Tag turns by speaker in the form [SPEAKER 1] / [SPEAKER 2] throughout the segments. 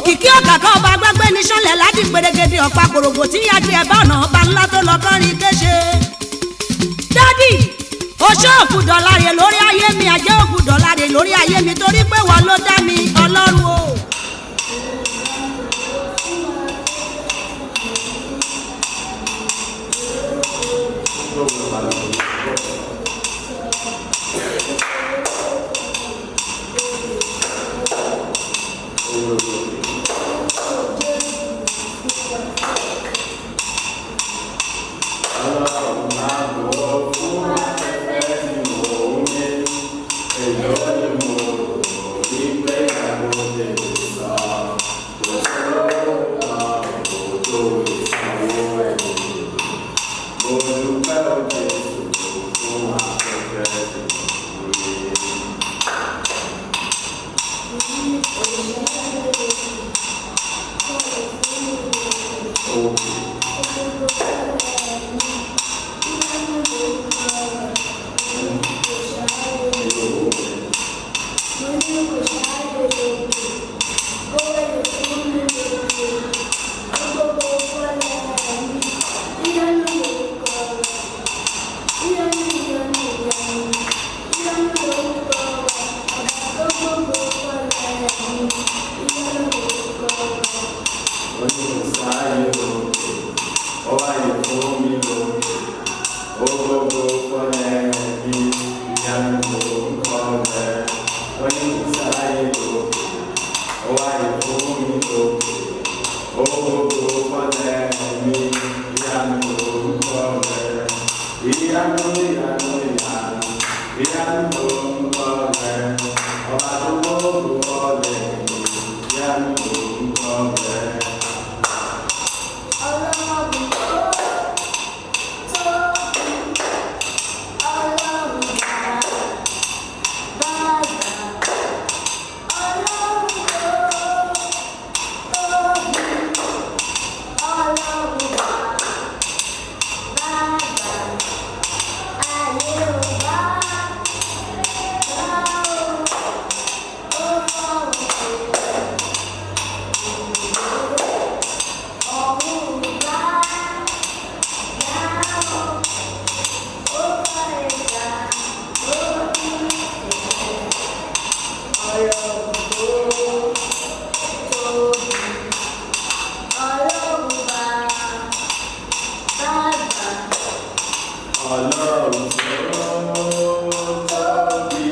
[SPEAKER 1] Òkìkí ọ̀kàkà ọba gbẹ́gbẹ́ ní sọ́lẹ̀ láti pèrègèdè ọ̀pá kòrògbò tí yájú ẹ̀ bá ọ̀nà ọba ńlá tó lọ kọ́rin kéṣe. Dádì, oṣó òkú dọ̀láre lórí ayé mi, àjẹ́ òkú dọ̀láre lórí ayé mi torí pé wọ́n ló dá mi, Ọlọ́run o.
[SPEAKER 2] Ọlọ́run máa bọ̀ fún afẹ́fẹ́ tí mò ń mí. Èló ni mo rò wípé àwọn lè sọ. Kò sówó kan kò tó ìsanwó ẹ̀mí. Mo dúpẹ́ o Jésù fún afẹ́fẹ́ tí mò ń mí. Òkè. Ó ní kò sáàyè òkè, ó wáyé fún mi lókè, ó gbogbo fọ́lẹ̀ mi, ìyanu lórúkọ rẹ̀. Ó ní kò sáàyè òkè, ó wáyé fún mi lókè, ó gbogbo fọ́lẹ̀ mi, ìyanu lórúkọ rẹ̀. Ìyanu, ìyanu, ìyanu, ìyanu lórúkọ rẹ̀. Ọba tó gbogbo fọ́lẹ̀ mi, ìyanu lórúkọ rẹ̀. Ọlọ́run tó tóbi,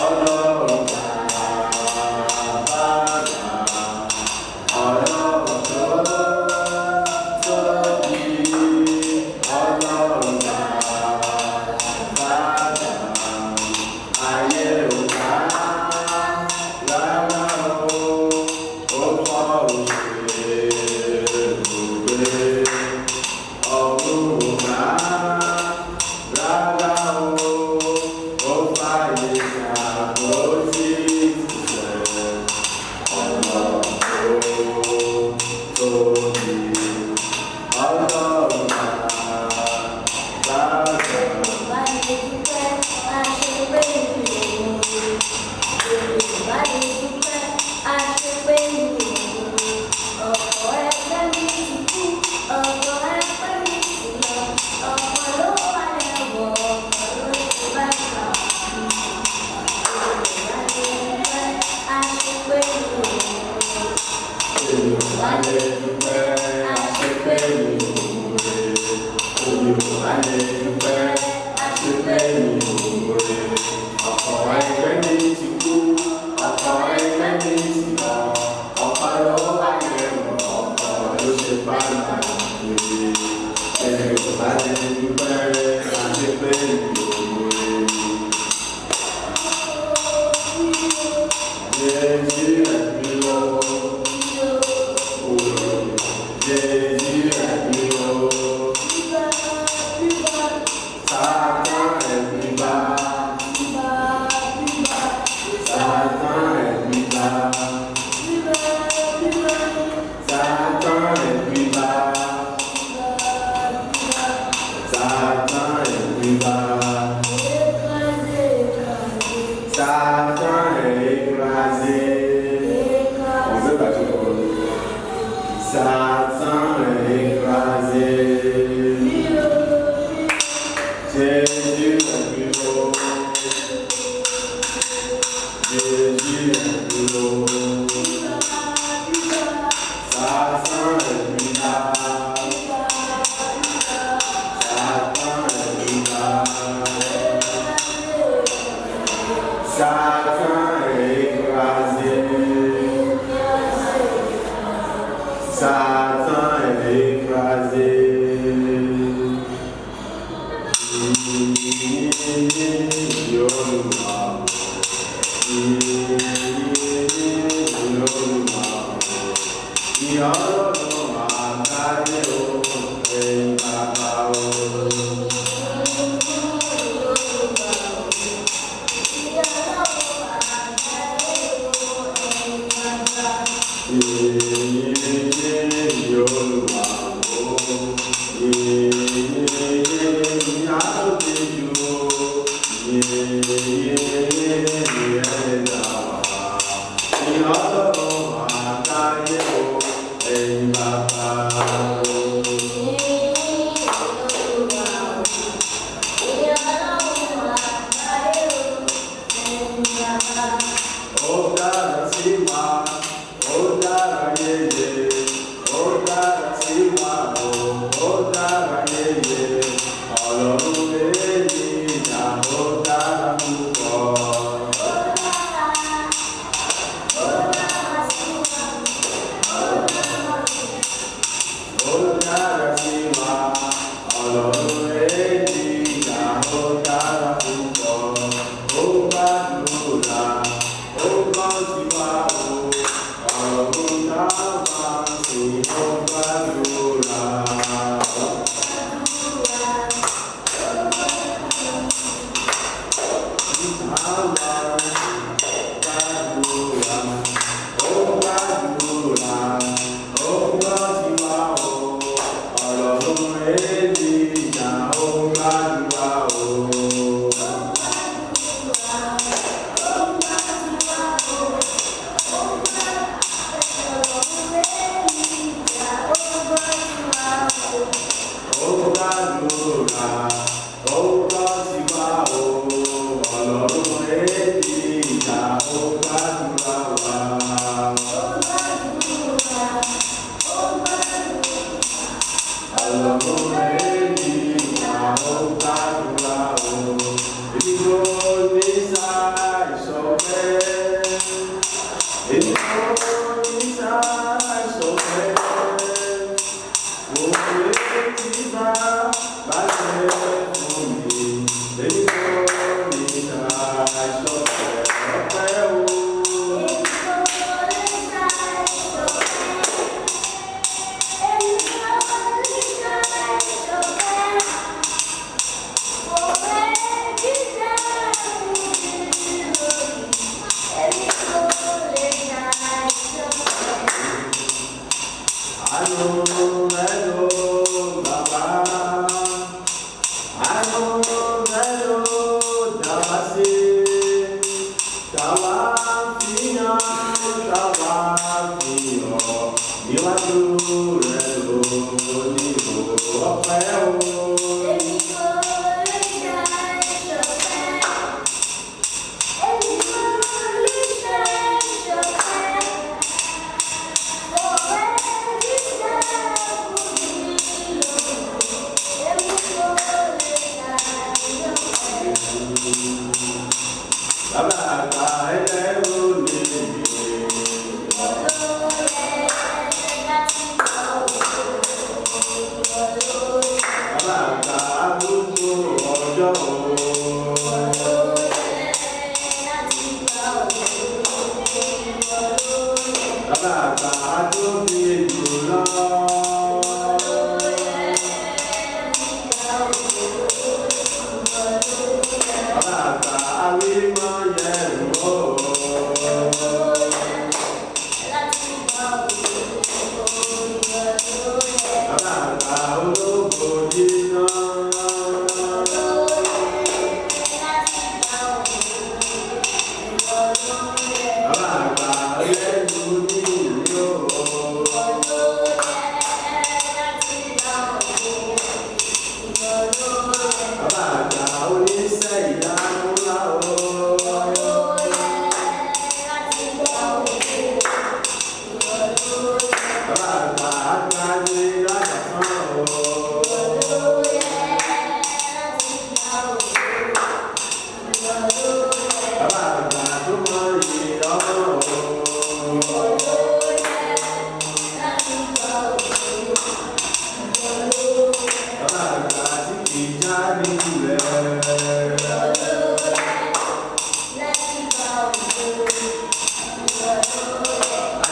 [SPEAKER 2] Ọlọ́run bàbá àgbà. Ọlọ́run tó tóbi, Ọlọ́run bàbá àgbà. Ayé ò bá rárá o, ó fọ́ òṣèré gbé. Ọ̀run ò bá rárá o, ó fàyè ṣàkóso ìtìsẹ̀. Ọlọ́run tó tóbi, Ọlọ́run bàbá àgbà. Èmi ò bá lè dúpẹ́, àṣepé mi ò rè. Èmi ò bá lè dúpẹ́, àṣepé mi ò rè. Ọ̀pọ̀ ẹgbẹ́ mi ti kú, ọ̀pọ̀ ẹgbẹ́ mi ti lọ. Ọ̀pọ̀ ló wà lẹ́wọ̀n, ọ̀pọ̀ ló ṣe bàbá kiri. Èmi ò bá lè dúpẹ́, àṣepé mi ò rè. Jésù ẹ̀mí lọ́wọ́. Jésù ẹ̀mí lọ́wọ́. Satan ẹ̀mí bá. Satan ẹ̀mí bá. Satan ẹ̀mí bá. Satan ẹ̀mí bá. Satan est écrasé. On veut Jésus est plus haut. Satan est plus bas. Satan est plus bas. Satan est écrasé. Satan est écrasé. Yorùbá, Yorùbá, ìyá ọlọ́run àgbáyé o, ẹ̀yin bàbá o. Ó dára sí wa, ó dára yeye, ó dára sí wa o, ó dára yeye, Ọlọ́run èyí ìjà ó dára púpọ̀. Ó dára sí wa, Ọlọ́run èyí ìjà ó dára púpọ̀. Ó gbàdúrà, ó gbọ́ tiwa o, Ọlọ́run táwa sí ó gbàdúrà. Táwa gbàdúrà, ó gbàdúrà, ó gbọ́ tiwa o, Ọlọ́run èyí ìjà ó gbàdúrà o. Ó gbàdúrà, ó gbọ́ tiwa o, Ọlọ́run èyí ìjà ó gbàdúrà wa. Ọlọ́run èyí ìjà ó gbàdúrà o. Èmi kò ní ṣàìsọ bẹ́ẹ̀. Èmi kò ní ṣàìsọ bẹ́ẹ̀. Níwájú rẹ̀ ló ní ìbò ọpẹ́ o. Bàbá àgbà ẹlẹ́rù ní ìgbè. Bàbá àgbà arúgbó ọjọ́ o. Bàbá àgbà atóbi jùlọ. Bàbá àgbà awímọ̀ yẹ̀rù.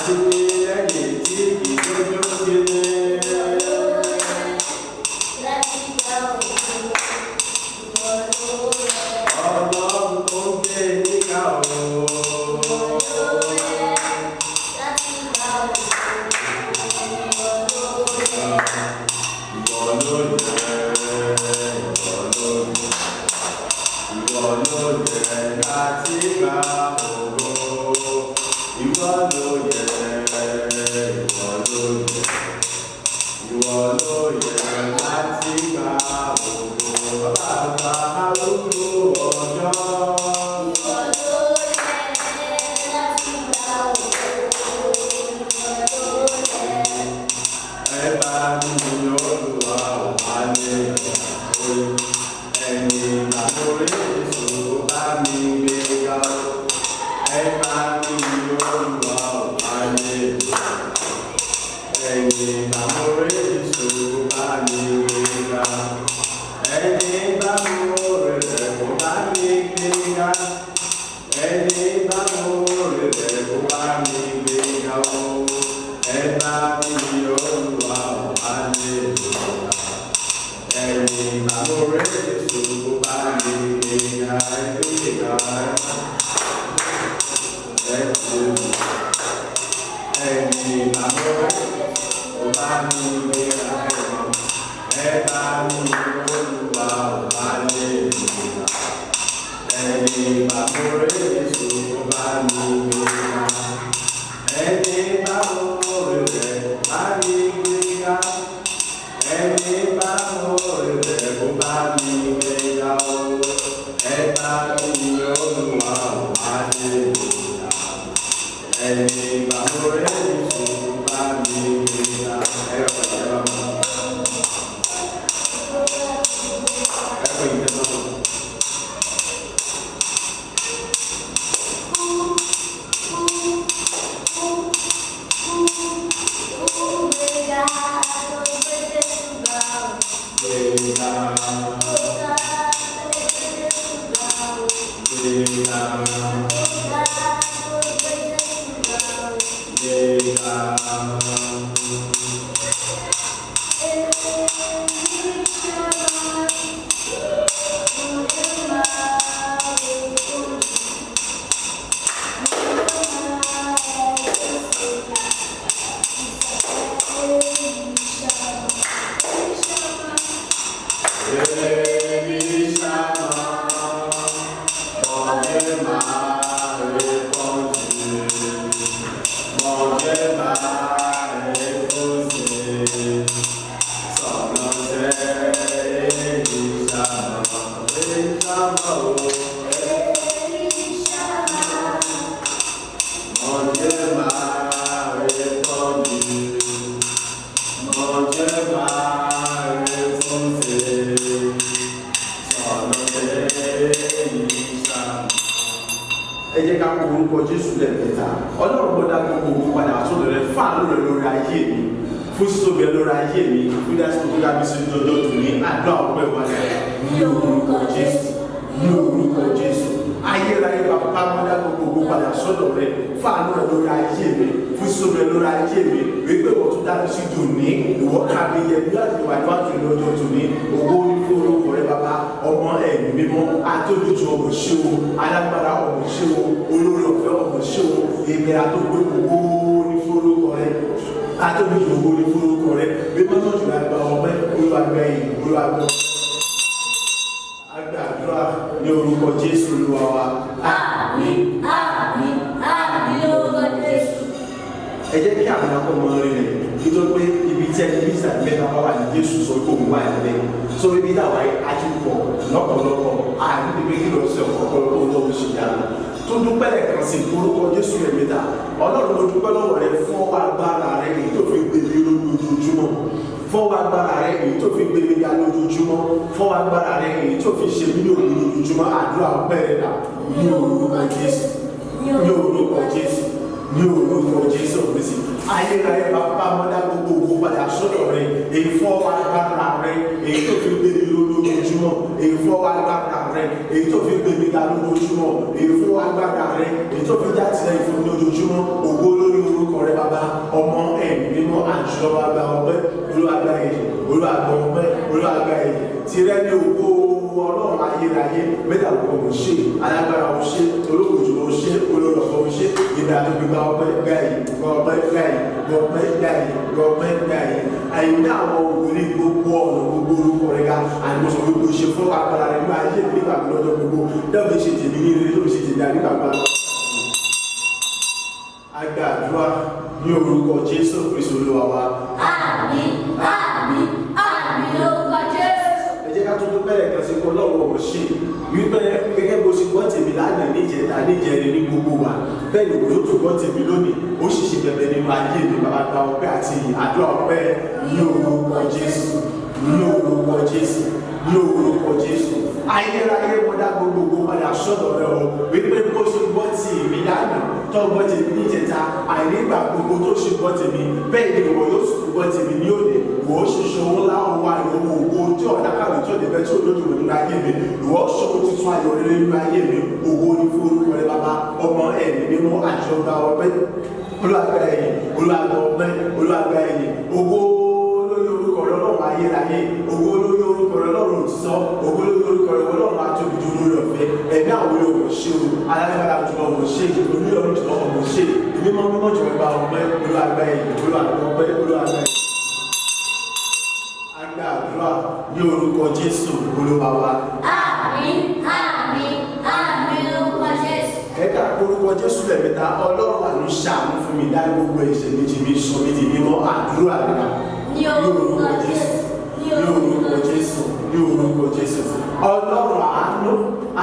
[SPEAKER 2] Àtìlẹ́yìn tí kì í lójú sí ni. Ọlọ́run tó ń gbé níkà o. Ìwọ ló yẹ, ìwọ ló yẹ, ìwọ ló yẹ láti gba ògo. Ìwọ ló yẹ, ìwọ ló yẹ, ìwọ ló yẹ láti gba ògo. Bàbá àgbà arúgbó ọjọ́. Ẹ bá mi yin Olúwa ò hallelujah. Ẹni àlórí ìṣòro bá mi gbé ga o. Ẹ bá mi yin Olúwa ò hallelujah. Ẹni àlórí ìṣòro bá mi gbé ga. Ẹni bá mú orí rẹ̀ kó bá mi gbé ga. Ẹni bá mú orí rẹ̀ kó bá mi gbé ga o. Ẹ bá mi yin Olúwa ò hallelujah. Ẹ̀yin àmúrẹ́ ìṣòro bá mi gbé ga gbé ga ẹ ṣe. Ẹ̀yin àmúrẹ́ ìṣòro bá mi gbé ga ẹ̀rọ. Ẹ bá mi yin Olúwa ò hallelujah. Ẹ̀yin àmúrẹ́ ìṣòro bá mi gbé ga. Ẹni bá mú rẹ̀ bá mi gbé ga. Ẹni bá mú rẹ̀ kó bá mi gbé ga o. Ẹ bá mi yin Olúwa ò hallelujah. Ẹni bá mú rẹ̀ kó bá mi gbé ga. Ẹ bá ẹ bá mú. Ẹ pè é tẹ́lẹ̀. Gbé ga. Gbé ga. Gbé ga.
[SPEAKER 3] Ẹ jẹ́ ká kó orúkọ Jésù lẹ́ẹ̀mẹ́ta. Ọlọ́run gbọ́dá gbogbo ògo padà sọ́dọ̀ rẹ fáànù rẹ lórí ayé mi, fún sísóbi rẹ lórí ayé mi, fún dásìkò tó dábí sí lọ́jọ́ tòní. Àdúrà ọpẹ́ wa ní orúkọ Jésù, ní orúkọ Jésù. Ayérayé bàbá gbọ́dá gbogbo ògo padà sọ́dọ̀ rẹ fáànù rẹ lórí ayé mi, fún sísóbi rẹ lórí ayé mi, wípé ìwọ tó dábí sí tòní, ìwọ ká mi yẹ bí láti wà níwájú rẹ lọ́jọ́ tòní. Ògo ní fún orúkọ rẹ bàbá, ọmọ, ẹ̀mí mímọ́. Atóbijù ọmọ ṣé o, alágbára ọmọ ṣé o, olórí ọ̀fẹ́ ọmọ ṣé o, ìmìlá tó gbé ògo ní forúkọ rẹ. Atóbijù ògo ní forúkọ rẹ. Mímọ́ tó jùlọ àgbà ọmọ olúwàgbẹ̀yìn olúwàgbọ̀. Agbàdúrà ní orúkọ Jésù Olúwa wa.
[SPEAKER 4] Àmín, àmín, àmín lórúkọ Jésù.
[SPEAKER 3] Ẹ jẹ́ kí àwọn akọ́mọ rẹ̀ nítorí pé ibi tí ẹni bísà mẹ́ta bá wà ní Jésù sọ pé òun wà níbẹ̀. So ibi táwa yìí a ti pọ̀ lọ́pọ̀lọpọ̀ àní níbi kí lọ sí ọ̀pọ̀lọpọ̀ tó ń ṣe ìyanu. Tó dúpẹ́ lẹ́ẹ̀kan sí orúkọ Jésù rẹ̀ mẹ́ta. Ọlọ́run ló dúpẹ́ lọ́wọ́ rẹ fún ọwọ́ agbára rẹ èyí tó fi gbé mi lójoojúmọ́. Fọwọ́ agbára rẹ èyí tó fi gbé mi ga lójoojúmọ́. Fọwọ́ agbára rẹ èyí tó fi ṣe mí ní òun lójoojúmọ́. Àdúrà ọpẹ́ rẹ là ní orúkọ Jésù, ní orúkọ Jésù, ní orúkọ Jésù Kristi. Ayérayé bàbá mọ́dá gbogbo ògo padà sọ́dọ̀ rẹ èyí fọwọ́ agbára rẹ èyí tó fi gbé mi lójoojúmọ́, èyí fọwọ́ agbára rẹ èyí tó fi gbé mi ga lójoojúmọ́, èyí fọwọ́ agbára rẹ èyí tó fi játìlẹ́yìn fún mi lójoojúmọ́. Ògo lórí orúkọ rẹ bàbá. Ọmọ, Ẹ̀mí Mímọ́, àjùlọ wa gba ọpẹ́, Olúwa gba ẹ̀yìn, Olúwa gba ọpẹ́, Olúwa gba ẹ̀yìn. Tirẹ̀ ní ògo, Ọlọ́run ayérayé mẹ́ta ló kò ṣe, alágbára ò ṣe, ológun jùlọ ò ṣe, olórí ọ̀fọ̀ ò ṣe, ìgbà tó gbígba ọpẹ́ gba ẹ̀yìn, gba ọpẹ́ gba ẹ̀yìn, gba ọpẹ́ gba ẹ̀yìn, gba ọpẹ́ gba ẹ̀yìn. Àyìnbá àwọn òwúrí gbogbo ọ̀nà gbogbo orúkọ rẹ̀ ga àìmọ̀sọ̀ gbogbo ṣe fún agbára rẹ̀ nínú ayé mi nígbà mi lọ́jọ́ gbogbo dẹ́bi ṣe tèmi ní rere tó fi ṣe tèmi ànígbà gbà. A gba àdúrà ní orúkọ Jésù Kristu Olúwa wa.
[SPEAKER 4] Àmín, àmín, àmín lórúkọ Jésù.
[SPEAKER 3] Ẹ jẹ́ ká tún tó bẹ̀rẹ̀ kan sí kó lọ́wọ́ ọ̀rọ̀ ṣe wípé gẹ́gẹ́ bó ṣe gbọ́ tèmi lánàá, níjẹta, níjẹrin, ní gbogbo wa, bẹ́ẹ̀ ni kò yóò tún gbọ́ tèmi lónìí. Ó sì ṣe bẹ̀bẹ̀ nínú ayé mi. Bàbá, gba ọpẹ́ àti àdúrà ọpẹ́ ní orúkọ Jésù, ní orúkọ Jésù, ní orúkọ Jésù. Ayérayé, mo dá gbogbogbò padà sọ́dọ̀ rẹ o, wípé bó ṣe gbọ́ tèmi lánàá, tó gbọ́ tèmi níjẹta, àìnígbà gbogbo tó ṣe gbọ́ tèmi, bẹ́ẹ̀ ni ìwọ yóò tún gbọ́ tèmi ní òní. Ìwọ ṣe ṣòwò láwọn wa ìwọ ògo tí ọ̀dà kàwé tí ọ̀dẹ̀ bẹ́ tí olójú nínú ayé mi. Ìwọ ṣòwò tuntun ayọ̀ rere nínú ayé mi. Ògo ní fún orúkọ rẹ, Bàbá, Ọmọ, Ẹ̀mí Mímọ́, àjọba ọpẹ́. Olúwa gba ẹ̀yìn, Olúwa gba ọpẹ́, Olúwa gba ẹ̀yìn. Ògo lórí orúkọ rẹ, Ọlọ́run ayérayé. Ògo lórí orúkọ rẹ, Ọlọ́run òtítọ́. Ògo lórí orúkọ rẹ, Ọlọ́run atóbi jù lórí ọ̀fẹ́. Ẹ̀mí àwọn olóògùn ṣe o, alágbára jùlọ ọmọ ṣe, oníyọ̀rọ̀ jùlọ ọmọ ṣe, ìmímọ́ mímọ́ jùlọ. Gba ọpẹ́, Olúwa gba ẹ̀yìn, Olúwa gba ọpẹ́, Olúwa gba ẹ̀yìn. A gba àdúrà ní orúkọ Jésù Olúwa wa.
[SPEAKER 4] Àmín, àmín, àmín lórúkọ Jésù.
[SPEAKER 3] Ẹ̀ka orúkọ Jésù lẹ́ẹ̀mẹ́ta. Ọlọ́run àánú, ṣàánú fún mi, dá gbogbo ẹ̀ṣẹ̀ méjì mi, sọ mí di mímọ́. Àdúrà rẹ̀.
[SPEAKER 4] Ní orúkọ Jésù,
[SPEAKER 3] ní orúkọ Jésù, ní orúkọ Jésù. Ọlọ́run àánú,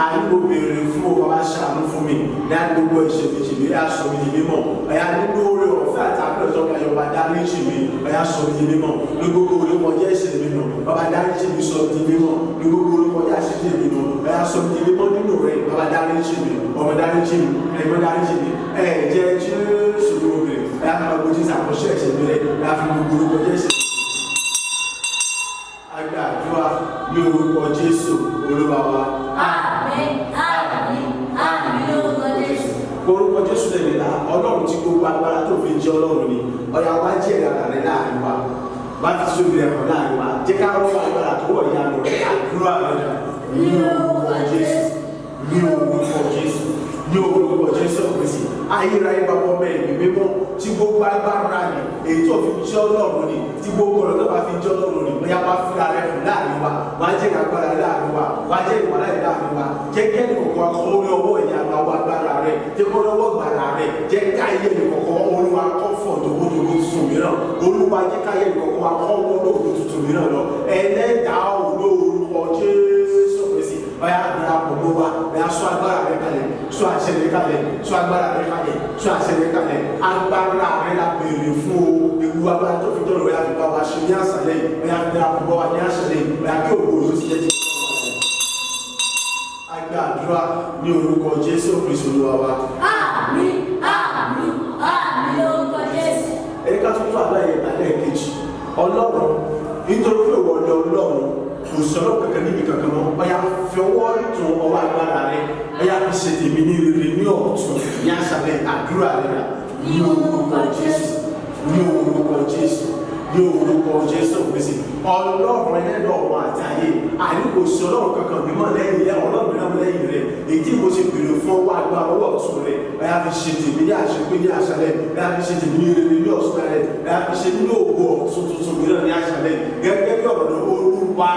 [SPEAKER 3] àánú mo béèrè fún o. Bàbá, ṣàánú fún mi, dá gbogbo ẹ̀ṣẹ̀ méjì mi, ẹ̀yà sọ mí di mímọ́. Ẹ̀yà nínú oore ọ̀fẹ́ àti àpẹẹrẹ tó ga yọba, dáríjì mi, ẹ̀yà sọ mí di mímọ́. Ní gbogbo orí ẹ̀ṣẹ̀ mi nù, Bàbá, dáríjì mi, sọ mí di mímọ́. Ní gbogbo orúkọ àṣìṣe mi nù, ẹ̀yà sọ mí di mímọ́ nínú rẹ̀. Bàbá, dáríjì mi. Ọmọ, dáríjì mi. Ẹ̀gbọ́n, dáríjì mi. Ẹ̀jẹ̀ Jésù ló bèrè. Ẹ̀yà fún gbogbo Jésù àkọsí ẹ̀ṣẹ̀ mi rẹ̀. Ẹ̀yà fún gbogbo orúkọ Jésù. A gba àdúrà ní orúkọ Jésù Olúwa wa.
[SPEAKER 4] Àmín, àmín, àmín lórúkọ Jésù.
[SPEAKER 3] Orúkọ Jésù lẹ́mìíta. Ọlọ́run tí gbogbo agbára tó fi jẹ́ Ọlọ́run ni, ọ̀yà wá jẹ́ ìrara rẹ láàrin wa, wá fi sóbi rẹ̀ hàn láàrin wa. Jẹ́ ká rọ́ agbára tó wọ̀ ìyanu rẹ̀. Àdúrà rẹ̀. Ní orúkọ Jésù, ní orúkọ Jésù, ní orúkọ Jésù Kristi. Ayérayé, Bàbá, Ọmọ, Ẹ̀mí Mímọ́, tí gbogbo agbára ni èyí tó fi jẹ́ Ọlọ́run ni, tí gbogbo ọ̀rọ̀ tó bá fi jẹ́ Ọlọ́run ni, bóyá wá fúnra rẹ̀ fún láàrin wa, wá jẹ́ agbára láàrin wa, wá jẹ́ ìwàláyé láàrin wa. Jẹ́ kí ẹnì kọ̀ọ̀kan kó rí ọwọ́ ìyanu, àwọn agbára rẹ̀, jẹ́ kó lọ́wọ́ gbàrà rẹ̀. Jẹ́ káyé ẹnì kọ̀ọ̀kan, Olúwa, kọ́ fọ̀ tògbótògbó tuntun mìíràn. Olúwa, jẹ́ káyé ẹnì kọ̀ọ̀kan kọ́ wọ́n lóògùn tuntun mìíràn lọ. Ẹlẹ́dàá ò, lórúkọ Jésù Kristi, ọ̀yà darapọ̀ mọ́ wa. Ọ̀yà sọ agbára rẹ̀ kalẹ̀, sọ àṣẹ rẹ̀ kalẹ̀, sọ agbára rẹ̀ kalẹ̀, sọ àṣẹ rẹ̀ kalẹ̀. Agbára rẹ̀ la béèrè fún o. Ewu agbára tó fi dọ́rọ̀, ọ̀yà fi bá wa ṣe ní àṣálẹ́ yìí. Ọ̀yà fi darapọ̀ mọ́ wa ní àṣálẹ́ yìí. Ọ̀yà kí ògo yóò ti jẹ́ ti. A gba àdúrà ní orúkọ Jésù Kristu Olúwa wa.
[SPEAKER 4] Àmín, àmín, àmín lórúkọ Jésù.
[SPEAKER 3] Ẹni ká tún tún àdúrà yẹn gbà lẹ́ẹ̀kejì. Ọlọ́run, nítorí pé ìwọ ni Ọlọ́run, kò sọ̀rọ̀ kankan níbi kankan mọ́, ọ̀yà fi ọwọ́ tún ọwọ́ agbára rẹ, ọ̀yà fi ṣe tèmi ní rere ní ọ̀tún ní àṣálẹ́. Àdúrà rẹ rà. Ní orúkọ Jésù, ní orúkọ Jésù, ní orúkọ Jésù Kristi. Ọlọ́run ẹlẹ́dọ̀ ọ̀run àti ayé, àní kò sí ọlọ́run kankan mímọ́ lẹ́yìn rẹ, ọlọ́run mìíràn lẹ́yìn rẹ, èyí tí mo ṣe béèrè fún ọwọ́ agbára, ọwọ́ ọ̀tún rẹ, ọ̀yà fi ṣe tèmi ní àṣepé ní àṣálẹ́. Ọ̀yà fi ṣe tèmi ní rere ní ọ̀sán rẹ. Ọ̀yà fi ṣe nínú ògo ọ̀tún tuntun mìíràn ní àṣálẹ́, gẹ́gẹ́ bí ọ̀rọ̀ Olúwa.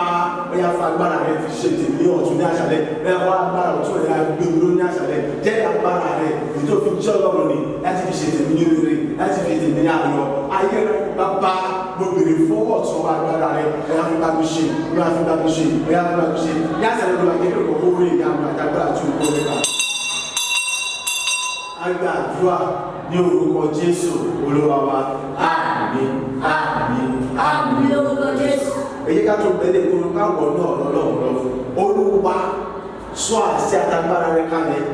[SPEAKER 3] Ọ̀yà fa agbára rẹ fi ṣe tèmi ní ọ̀tún ní àṣálẹ́. Ọ̀yà fa agbára ọ̀tún rẹ gbé mi ló ní àṣálẹ́. Jẹ́ agbára rẹ èyí tó fi jẹ́ ọlọ́run ni láti fi ṣe tèmi ní rere, láti fi tèmi ní ayọ̀ ayé rẹ. Bàbá, mo béèrè fún ọ̀tún agbára rẹ. Ọ̀yà fi bá mi ṣe, ọ̀yà fi bá mi ṣe, ọ̀yà fi bá mi ṣe ní àṣálẹ́. Ló wà jẹ́ kí òkú rí ìyanu àtàgbára àti òkú rẹ bá. A gba àdúrà ní orúkọ Jésù Olúwa wa. Àmín, àmín.
[SPEAKER 4] Àmín lórúkọ Jésù.
[SPEAKER 3] Ẹ jẹ́ ká tún bẹ́lẹ̀ kó ká wọ̀ ní ọ̀rọ̀ Ọlọ́run lọ. Olúwa, sọ àṣẹ àtàgbára rẹ kalẹ̀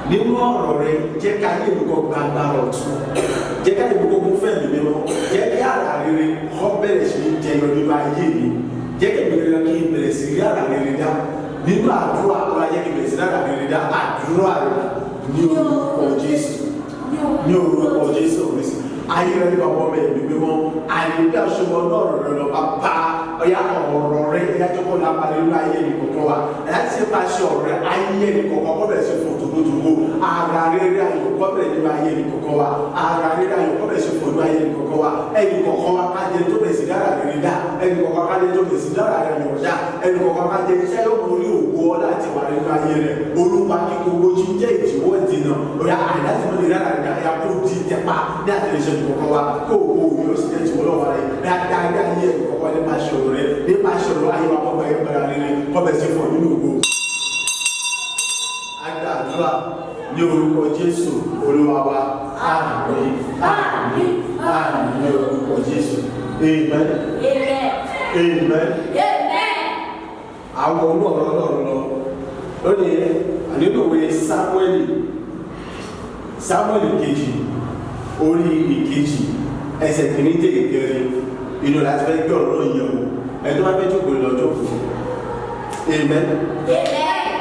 [SPEAKER 3] nínú ọ̀rọ̀ rẹ. Jẹ́ ká yé mi kọ́ gba agbára ọ̀tún. Jẹ́ ká yé mi kó kún fẹ́mi mímọ́. Jẹ́ kí àrà rere kó bẹ̀rẹ̀ sí ní jẹyọ nínú ayé mi. Jẹ́ kí èmi rere kí n bẹ̀rẹ̀ sí rí àrà rere dá nínú àdúrà. Ọ̀rọ̀ ayé kí n bẹ̀rẹ̀ sí rí àrà rere dá. Àdúrà rẹ ní orúkọ Jésù, ní orúkọ Jésù Kristi. Ayé rẹ ní bàbá ọmọ ẹ̀mí mímọ́. Àyè bí aṣọ́wọ́ náà rẹ̀ lọ bàbá ọ̀yà ọ̀rọ̀ rẹ ẹ̀yà tó kọ́ lápá nínú ayé ẹnì kọ̀ọ̀kan wa. Ẹ̀yà tí pa ṣe ọ̀rọ̀ rẹ ayé ẹnì kọ̀ọ̀kan kọ́ bẹ̀rẹ̀ sí fò tòkótòkó. Ara rere ayọ̀ kọ́ bẹ̀rẹ̀ nínú ayé ẹnì kọ̀ọ̀kan wa. Ara rere ayọ̀ kọ́ bẹ̀rẹ̀ sí fò nínú ayé ẹnì kọ̀ọ̀kan wa. Ẹnì kọ̀ọ̀kan wa ká jẹ tó bẹ̀rẹ̀ sí dára rere dá. Ẹnì kọ̀ọ̀kan ká jẹ tó bẹ̀rẹ̀ sí dára rere ayọ̀ dá. Ẹnì kọ̀ọ̀kan ká jẹ iṣẹ́ yóò mú orí ògo ọlá àti wà nínú ayé rẹ̀. Olúwa kí gbogbo jí jẹ́ ìdíwọ́ ìdènà. Ọ̀yà àìláti mọ́ lè rárá rẹ̀ dá kó di tẹpa ní àtẹ̀lẹ́sẹ̀ kọ̀ọ̀kan wa. Kó ògo òun yóò sì jẹ́ ìdíwọ́ lọ́wọ́ rẹ̀. Dáadáa ayé ẹnì kọ̀ọ̀kan nípa ìṣòro rẹ̀. Nípa ìṣòro ayé wa kọ́ bẹ̀rẹ̀ gbára rere kọ́ bẹ̀rẹ̀ sí fún nínú ògo. A gba àdúrà ní orúkọ Jésù Olúwa wa. Àmín. Àmín. Àmín ní orúkọ Jésù. Amen.
[SPEAKER 4] Amen.
[SPEAKER 3] Amen.
[SPEAKER 4] Amen.
[SPEAKER 3] Àwọn olú ọ̀rọ̀ Ọlọ́run lọ. Lónìí, àdínúwe Sámúẹ́lì, Sámúẹ́lì kejì, orí ìkejì, ẹsẹ̀ kìíní dé ìkẹrin, inú láti fẹ́ gbé ọ̀rọ̀ yẹn o. Ẹni tó bá fẹ́ jókòó lọ jókòó. Amen.
[SPEAKER 4] Amen.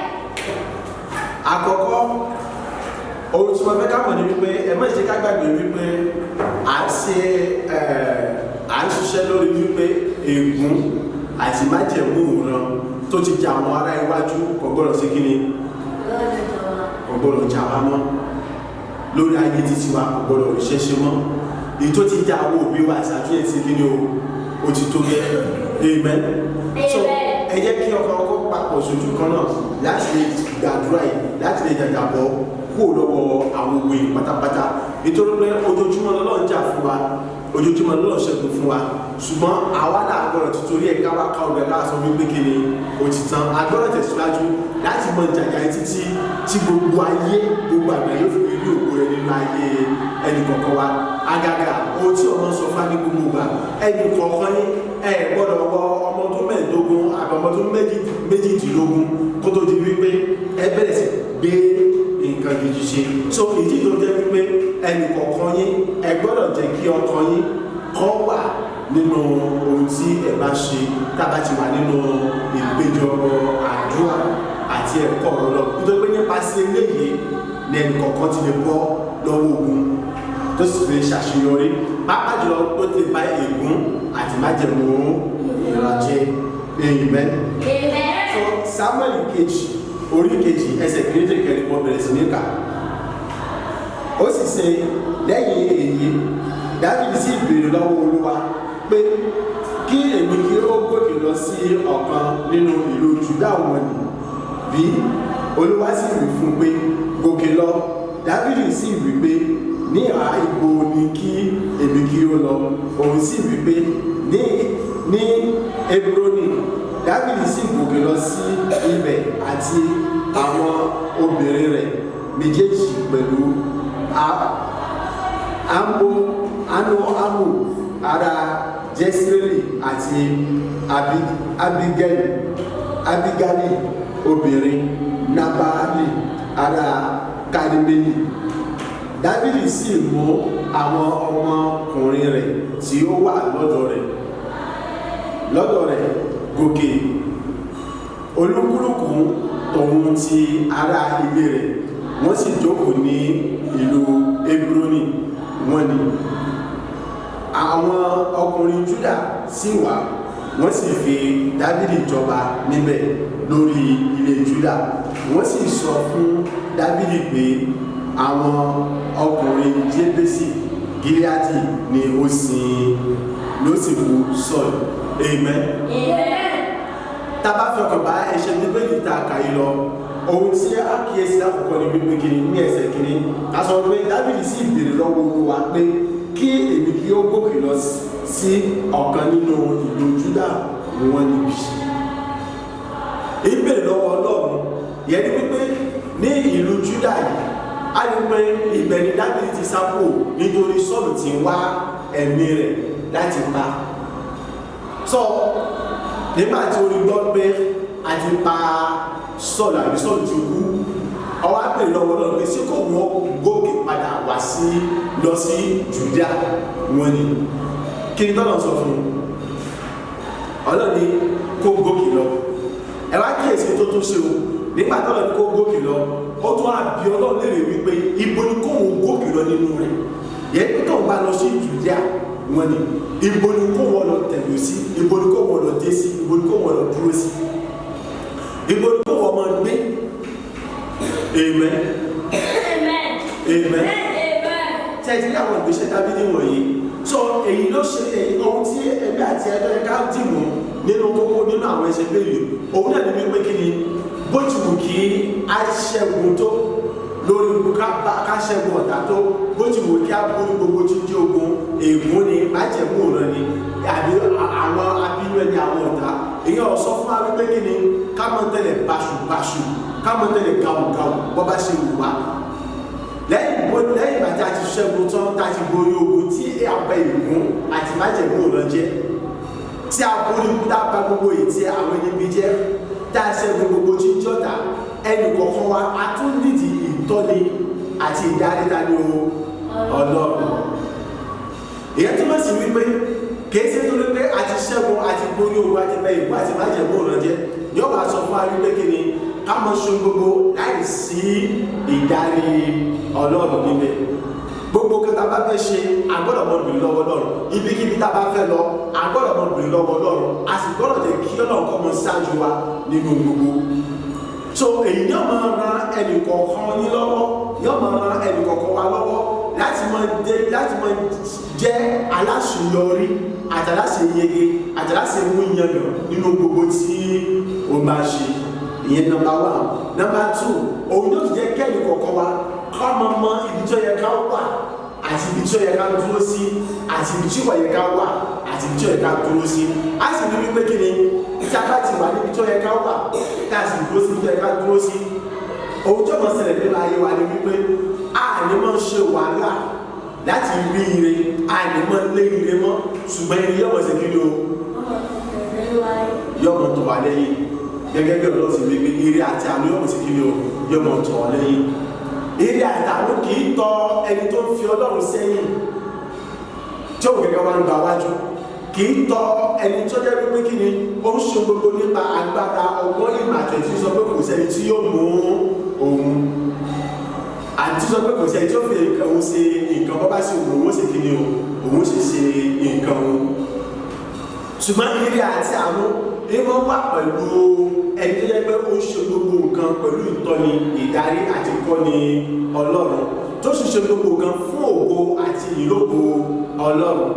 [SPEAKER 3] Àkọ́kọ́, ohun tí mo fẹ́ ká mọ̀ ni wípé ẹ má ṣe ká gbàgbé wípé à ń ṣe à ń ṣiṣẹ́ lórí wípé ègún àti májẹ̀mú ìran tó ti jà àwọn ará iwájú kò gbọ́dọ̀ ṣe kí ni
[SPEAKER 4] Lọ́dọ̀ jọba.
[SPEAKER 3] kò gbọ́dọ̀ jà wá mọ́ lórí ayé títí wa kò gbọ́dọ̀ ríṣẹ́ ṣe mọ́ èyí tó ti jà àwọn òbí wa ṣàtúnyẹ̀ sí kí ni o ó ti tó gẹ́. Amen. So
[SPEAKER 4] Amen.
[SPEAKER 3] ẹ jẹ́ kí ọkàn ọkọ papọ̀ sójú kan náà láti lè gbàdúrà yìí láti lè jàjàbọ́ kúrò lọ́wọ́ àwọn òwe pátápátá nítorí pé ojoojúmọ́ l'Ọlọ́run jà fún wa, ojoojúmọ́ l'Ọlọ́run ṣẹ́gun fún wa, ṣùgbọ́n àwa náà gbọ́dọ̀ títorí ẹ̀ káwá ká ọ̀rẹ́ ká sọ wípé kí ni ó ti tán. A gbọ́dọ̀ tẹ̀síwájú láti mọ jàjà yìí títí tí gbogbo ayé gbogbo àgbà yóò fi rí ògo rẹ nínú ayé ẹnì kọ̀ọ̀kan wa. Àgàgà ohun tí ọmọ sọ fún ní gbogbo ìgbà, ẹnì kọ̀ọ̀kan yín ẹ gbọ́dọ̀ wọ ọmọ ọdún 15 àbí ọmọ ọdún 18 kó tó di wípé ẹ bẹ̀rẹ̀ sí gbé nǹkan gidi ṣe. So ìdí tó jẹ́ wípé ẹnì kọ̀ọ̀kan yín ẹ gbọ́dọ̀ jẹ́ kí ọkàn yín kó wà nínú ohun tí ẹ bá ṣe tá a bá ti wà nínú ìpéjọpọ̀ àdúrà àti ẹ̀kọ́ ọ̀rọ̀ lọ, nítorí pé nípasẹ̀ eléyìí ni ẹnì kọ̀ọ̀kan ti lè bọ́ lọ́wọ́ ogun tó sì lè ṣàṣeyọrí, pàápàá jùlọ tó ti bá ègún àti májẹ̀mú ìrànjẹ. Amen.
[SPEAKER 4] Amen.
[SPEAKER 3] So Samuel kejì orí kejì ẹsẹ̀ kìíní dé ìkẹrin mo bẹ̀rẹ̀ sí ní kà. Ó sì ṣe lẹ́yìn èyí Dáfídì sì béèrè lọ́wọ́ Olúwa pé kí èmi kí ó gòkè lọ sí ọ̀kan nínú ìlú Júdà wọ̀nyí bí. Olúwa sì wí fún un pé gòkè lọ. Dáfídì sì wí pé ní ìhà ibo ni kí èmi kí ó lọ? Òun sì wí pé ní Hebroni. Dáfídì sì gòkè lọ sí ibẹ̀ àti àwọn obìnrin rẹ̀ méjèèjì pẹ̀lú ambo Anoamu ará Jesreeli àti Abigaili obìnrin Nabali ará Karimeli. Dáfídì sì mú àwọn ọmọkùnrin rẹ̀ tí ó wà lọ́dọ̀ rẹ̀ gòkè, olúkúlùkù tòun ti ará ilé rẹ̀, wọ́n sì jókòó ní ìlú Hebroni. Wọ́n ní àwọn ọkùnrin Júdà sì wá, wọ́n sì fi Dáfídì jọba níbẹ̀ lórí ilé Júdà. Wọ́n sì sọ fún Dáfídì pé àwọn ọkùnrin Jébésì Gíleádì ni ó sin ló sì kú Sọ́ọ̀lù. Amen.
[SPEAKER 4] Amen.
[SPEAKER 3] Tá a bá fi ọkàn bá ẹsẹ̀ Bíbélì tá a kà yìí lọ, ohun tí a kíyèsí lákòókò ni wípé kìíní ní ẹsẹ̀ kìíní a sọ pé Dáfídì sì béèrè lọ́wọ́ Olúwa pé kí èmi kí ó gòkè lọ sí ọ̀kan nínú ìlú Júdà wọn níbí. Ìbéèrè lọ́wọ́ Ọlọ́run yẹn ni wípé ní ìlú Júdà yìí a rí pé ibẹ̀ ni Dáfídì ti sá kúrò nítorí Sọ́ọ̀lù ti ń wá ẹ̀mí rẹ̀ láti pa. So nígbà tí orí gbọ́ pé a ti pa Sọ́ọ̀lù àbí Sọ́ọ̀lù ti kú, ó wá béèrè lọ́wọ́ Ọlọ́run pé ṣé kò wọ́n gòkè padà wá sí lọ sí Júdà wọn ni. Kí ni tọ́lọ̀ sọ fún un? Ọlọ́run ní kó gòkè lọ. Ẹ wá kíyèsí tó tún ṣe o. Nígbà tọ́lọ̀ ní kó gòkè lọ, ó tún á bi Ọlọ́run léèrè wípé ibo ni kóun gòkè lọ nínú rẹ̀. Yẹn pé tóun bá lọ sí Judea, wọn ni ibo ni kó wọn lọ tẹ̀lé sí, ibo ni kó wọn lọ dé sí, ibo ni kó wọn lọ dúró sí, ibo ni kó wọn máa gbé. Amen.
[SPEAKER 4] Amen.
[SPEAKER 3] Amen.
[SPEAKER 4] Amen.
[SPEAKER 3] Tí ẹ ti rí àwọn ìgbésẹ̀ Dáfídì wọ̀nyí, so èyí ló ṣe èyí ohun tí ẹgbẹ́ àti ẹjọ́ ẹ̀ka dìbò nínú kókó nínú àwọn ẹsẹ̀ bẹ́ẹ̀. Òun náà ní wípé kí ni, bó ti wù kí a ṣẹ́gun tó lórí ká ṣẹ́gun ọ̀tá tó, bó ti wù kí a borí gbogbo tí ń jẹ́ ogun, ègún ni, májẹ̀mú òràn ni, àbí àwọn abínú ẹni, àwọn ọ̀tá, èyí ọ̀ sọ fún wa wípé kí ni, ká mọ̀ tẹ́lẹ̀ báṣubàṣu, ká mọ̀ tẹ́lẹ̀ gàùgàù bọ́ bá ṣe wù wá. Lẹ́yìn ìgbà tí a ti ṣẹ́gun tán, tá a ti borí ogun tí abẹ ìgún àti májẹ̀mú òràn jẹ́, tí a borí, tá a bá gbogbo èyí tí àwọn ẹni bí jẹ́, tá a ṣẹ́gun gbogbo tí ń jọ́ta, ẹnì kọ̀ọ̀kan wa a tún nídìí ìtọ́ni àti ìdarí tani o? Ọlọ́run. Ìyẹn túmọ̀ sí wípé kìí ṣe torí pé a ti ṣẹ́gun, a ti borí ogun, a ti bẹ ìgún àti májẹ̀mú òràn jẹ́, yóò wá sọ fún wa wípé kí ni, ká mọ ṣe gbogbo láì sí ìdarí Ọlọ́run níbẹ̀. Gbogbo kí tá a bá fẹ́ ṣe, a gbọ́dọ̀ mọ bèrè lọ́wọ́ Ọlọ́run. Ibikíbi tá a bá fẹ́ lọ, a gbọ́dọ̀ mọ bèrè lọ́wọ́ Ọlọ́run. A sì gbọ́dọ̀ jẹ́ kí Ọlọ́run kó mọ ṣáájú wa nínú gbogbo. So èyí yóò máa ran ẹnì kọ̀ọ̀kan yín lọ́wọ́, yóò máa ran ẹnì kọ̀ọ̀kan wa lọ́wọ́ láti máa dé, láti máa jẹ́ aláṣeyọrí àti aláṣeyege àti aláṣemú yangàn nínú gbogbo tí o máa ṣe. Ìyẹn number one. Number two, òun yóò tún jẹ́ kẹ́ni kọ̀ọ̀kan wa ká mọ mọ ibi tí ó yẹ ká wà àti ibi tí ó yẹ ká dúró sí, àti ibi tí kò yẹ ká wà àti ibi tí ó yẹ ká dúró sí. A sì ní wípé kí ni, tí a bá ti wà níbi tí ó yẹ ká wà, tá a sì dúró sí ibi tí ó yẹ ká dúró sí, ohun tí ó mọ̀ ṣẹlẹ̀ nínú ayé wa ni wípé a ní mọ̀ ṣe wàhálà láti rí ire, a ní mọ̀ lé ire mọ́, ṣùgbọ́n ire yóò mọ̀ ṣe kí ni o? Yóò mọ̀ tọ̀ wá lẹ́yìn. Gẹ́gẹ́ bí Ọlọ́run sì wí pé ire àti àánú yóò mọ̀ ṣe kí ni o? Yóò mọ̀ tọ̀ wá lẹ́yìn. Ire àti àánú kì í tọ ẹni tó ń fi Ọlọ́run sẹ́yìn tí òun gẹ́gẹ́ wá ń gba wájú, kì í tọ ẹni tó jẹ́ wípé kí ni, ó ń ṣe gbogbo nípa agbára, ọgbọ́n, ìmọ̀ àti ẹ̀tí sọ pé kò sẹ́ni tí yóò mú òun, àti sọ pé kò sẹ́ni tí ó fi òun ṣe nǹkan bọ́ bá sì wù òun ṣe kí ni o, òun sì ṣe nǹkan òun. Ṣùgbọ́n ire àti àánú ìmọ̀ wà pẹ̀lú ẹni tó jẹ́ pé ó ń ṣe gbogbo nǹkan pẹ̀lú ìtọ́ni, ìdarí àti ìkọ́ni Ọlọ́run, tó sì ṣe gbogbo nǹkan fún ògo àti ìlógo Ọlọ́run.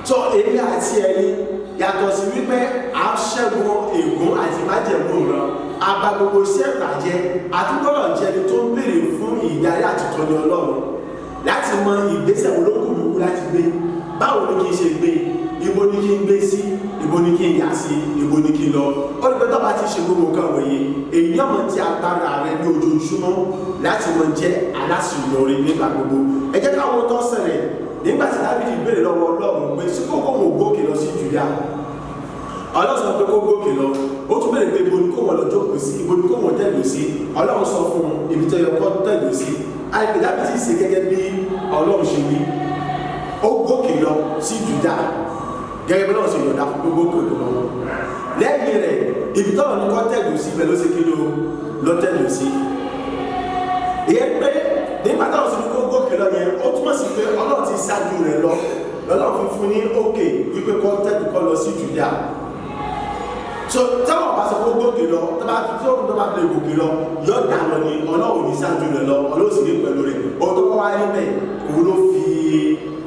[SPEAKER 3] Tó èmi àti ẹni, yàtọ̀ sí wípé a ṣẹ́gun ègún àti májẹ̀mú ìran, a bà gbogbo iṣẹ́ ìbàjẹ́, àtúgbọ́dọ̀ jẹ́ ẹni tó ń béèrè fún ìdarí àti ìtọ́ni Ọlọ́run láti mọ ìgbésẹ̀ wo ló kù mí kú láti gbé, báwo ni kí n ṣe gbé, ibo ni kí n gbé sí, ibo ni kí n yà sí, ibo ni kí n lọ. Ó ní pé tó bá ti ṣe gbogbo nǹkan wọ̀nyí, èyí yóò mọ ti agbára rẹ ní ojoojúmọ́ láti mọ jẹ́ aláṣeyọrí nígbà gbogbo. Ẹ jẹ́ káwọn tó ṣẹlẹ̀ nígbà tí Dáfídì béèrè lọ́wọ́ Ọlọ́run pé sí kókó òun gòkè lọ sí Jùdíà, Ọlọ́run sọ pé kó gòkè lọ. Ó tún béèrè pé ibo ni kó wọn lọ jókòó sí, ibo ni kó wọn tẹ̀lé sí. Ọlọ́run sọ fún un ibi tó yẹ kó tẹ̀lé sí. Àìpé Dáfídì ṣe gẹ́gẹ́ bí Ọlọ́run ṣe wí, ó gòkè lọ sí Jùdíà gẹ́gẹ́ bí Ọlọ́run ṣe yọ̀ǹda fún gbogbo gòkè lọ. Lẹ́yìn rẹ̀, ibi tọ́lọ̀ ní kó tẹ̀lé sí ibẹ̀ ló ṣe kí ló lọ tẹ̀lé sí. Ìyẹn pé nígbà táwọn sì ní kó gòkè lọ yẹn, ó túmọ̀ sí pé Ọlọ́run ti ṣáájú rẹ̀ lọ, lọ́lọ́run fi fún ní òkè wípé kó tẹ̀lé, kó lọ sí Jùdíà. So táwọn bá sọ kó gòkè lọ, tó bá fi tó bá fi lè gòkè lọ, yọ dà lọ ni. Ọlọ́run ní ṣáájú rẹ̀ lọ, Ọlọ́run sì ní pẹ̀lú rẹ̀. Ohun tó bá wá níbẹ̀, òun ló fi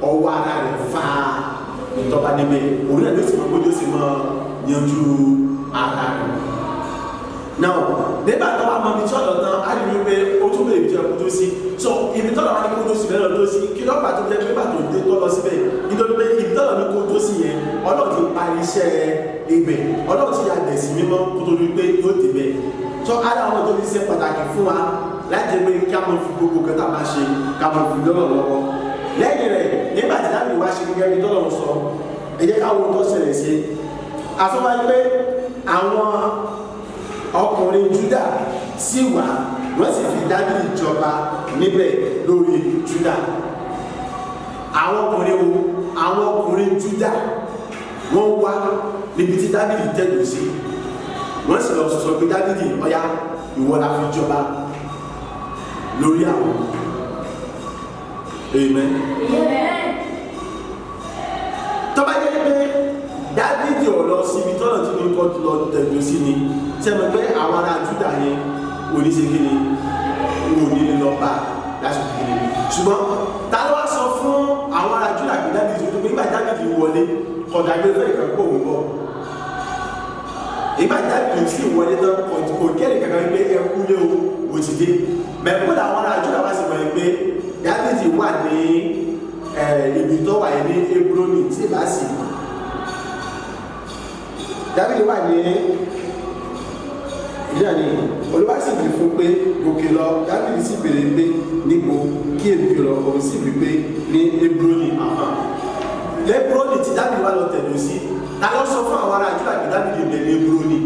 [SPEAKER 3] ọwọ́ ara rẹ̀ fa ìtọ́ba níbẹ̀, òun náà ló sì mọ bójú, sì mọ yanjú ara rẹ̀. Now, nígbà tó wà mọ ibi tí ọ̀dọ̀ tán, á rí wípé ó tún bèrè ibi tí ọkọ̀ tó sí. So ibi tọ́lọ̀ wá ní kó tó sí bẹ́ẹ̀ lọ tó sí. Kí lọ́pàá tó jẹ́ pé nígbà tó dé tó lọ síbẹ̀? Nítorí pé ibi tọ́lọ̀ ní kó tó sí yẹn, Ọlọ́run ti parí iṣẹ́ ibẹ̀, Ọlọ́run ti yà dẹ̀ sí mímọ́ kó tó rí pé yóò débẹ̀. So ara àwọn tó fi ṣe pàtàkì fún wa láti pé kí a máa fi gbogbo nǹkan tá a bá ṣe, ká máa fi lọ́rọ̀ lọ́wọ́. Lẹ́yìn rẹ̀, nígbà tí Dáfídì wá ṣe gẹ́gẹ́ bí tọ́lọ̀ ń sọ, ẹ jẹ́ ká wo tó ṣẹlẹ̀ sí. Àsọfáyé pé àwọn ọkùnrin Júdà sì wá, wọ́n sì fi Dáfídì jọba níbẹ̀ lórí Júdà. Àwọn ọkùnrin wo? Àwọn ọkùnrin Júdà, wọ́n wá níbi tí Dáfídì tẹ̀dó sí, wọ́n sì lọ sọ pé, "Dáfídì, ọ̀yá, ìwọ la fi jọba lórí àwọn." Amen.
[SPEAKER 4] Amen.
[SPEAKER 3] Tó bá jẹ́ pé Dáfídì ò lọ síbi tọ́nà tí ní kọ́ lọ tẹ̀dó sí ni, ṣé mo pé àwọn ará Júdà yẹn ò ní ṣe kí ni, ò ní lọ bá lásìkò kí ni. Ṣùgbọ́n ta ló wá sọ fún àwọn ará Júdà pé Dáfídì tó pé nígbà Dáfídì wọlé kọ̀dà gbé fẹ́ ìkan kó òun bọ̀. Ìgbà Dáfídì sì wọlé tán kò kẹ́rì kankan wípé ẹ kú lé o, mo ti dé. Mẹ̀kú làwọn ará Júdà wá sí mọ̀ pé Dáfídì wà ní ibi tó wà ní Hebroni tí ì bá sì Dáfídì wà ní ìyá ni Olúwa sì wí fún pé gòkè lọ. Dáfídì sì béèrè pé níbo kí èmi lọ? Òun sì wí pé ní Hebroni. Hebroni tí Dáfídì wà lọ tẹ̀lé sí, ta ló sọ fún àwọn ará Júdà pé Dáfídì bẹ̀ ní Hebroni?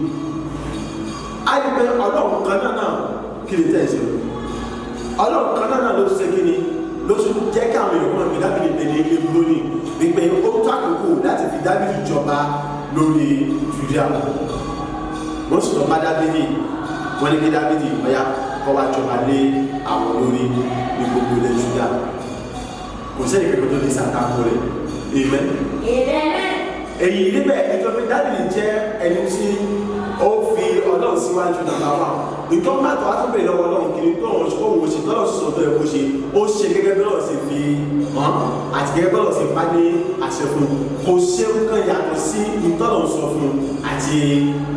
[SPEAKER 3] Á ní pé Ọlọ́run kan náà kí ni tẹ̀ ṣe? Ọlọ́run kan náà ló tún ṣe kí ni, ló tún jẹ́ kí àwọn èèyàn mọ̀ pé Dáfídì bẹ̀ ní Hebroni, wípé ó tó àkókò láti fi Dáfídì jọba lórí Judea. Wọ́n sì lọ bá Dáfídì, wọ́n ní kí Dáfídì ọ̀yá kó wá jọba lé àwọn lórí ní gbogbo ilẹ̀ Júdà. Kò sẹ́yìn kankan tó lè ṣàtakò rẹ̀. Amen.
[SPEAKER 4] Amen.
[SPEAKER 3] Èyí níbẹ̀ nítorí pé Dáfídì jẹ́ ẹni tí ó fi Ọlọ́run síwájú nàbà wà. Nǹkan má tó wá tó bèrè lọ́wọ́ Ọlọ́run kiri tó òun kó òun ṣe tọ́lọ̀ sọ tó yẹ kó ṣe, ó ṣe gẹ́gẹ́ bí Ọlọ́run ṣe fi hàn àti gẹ́gẹ́ bí Ọlọ́run ṣe bá ní àṣẹ fún un. Kò ṣe nǹkan yàtọ̀ sí ìtọ́lọ̀ sọ fún un àti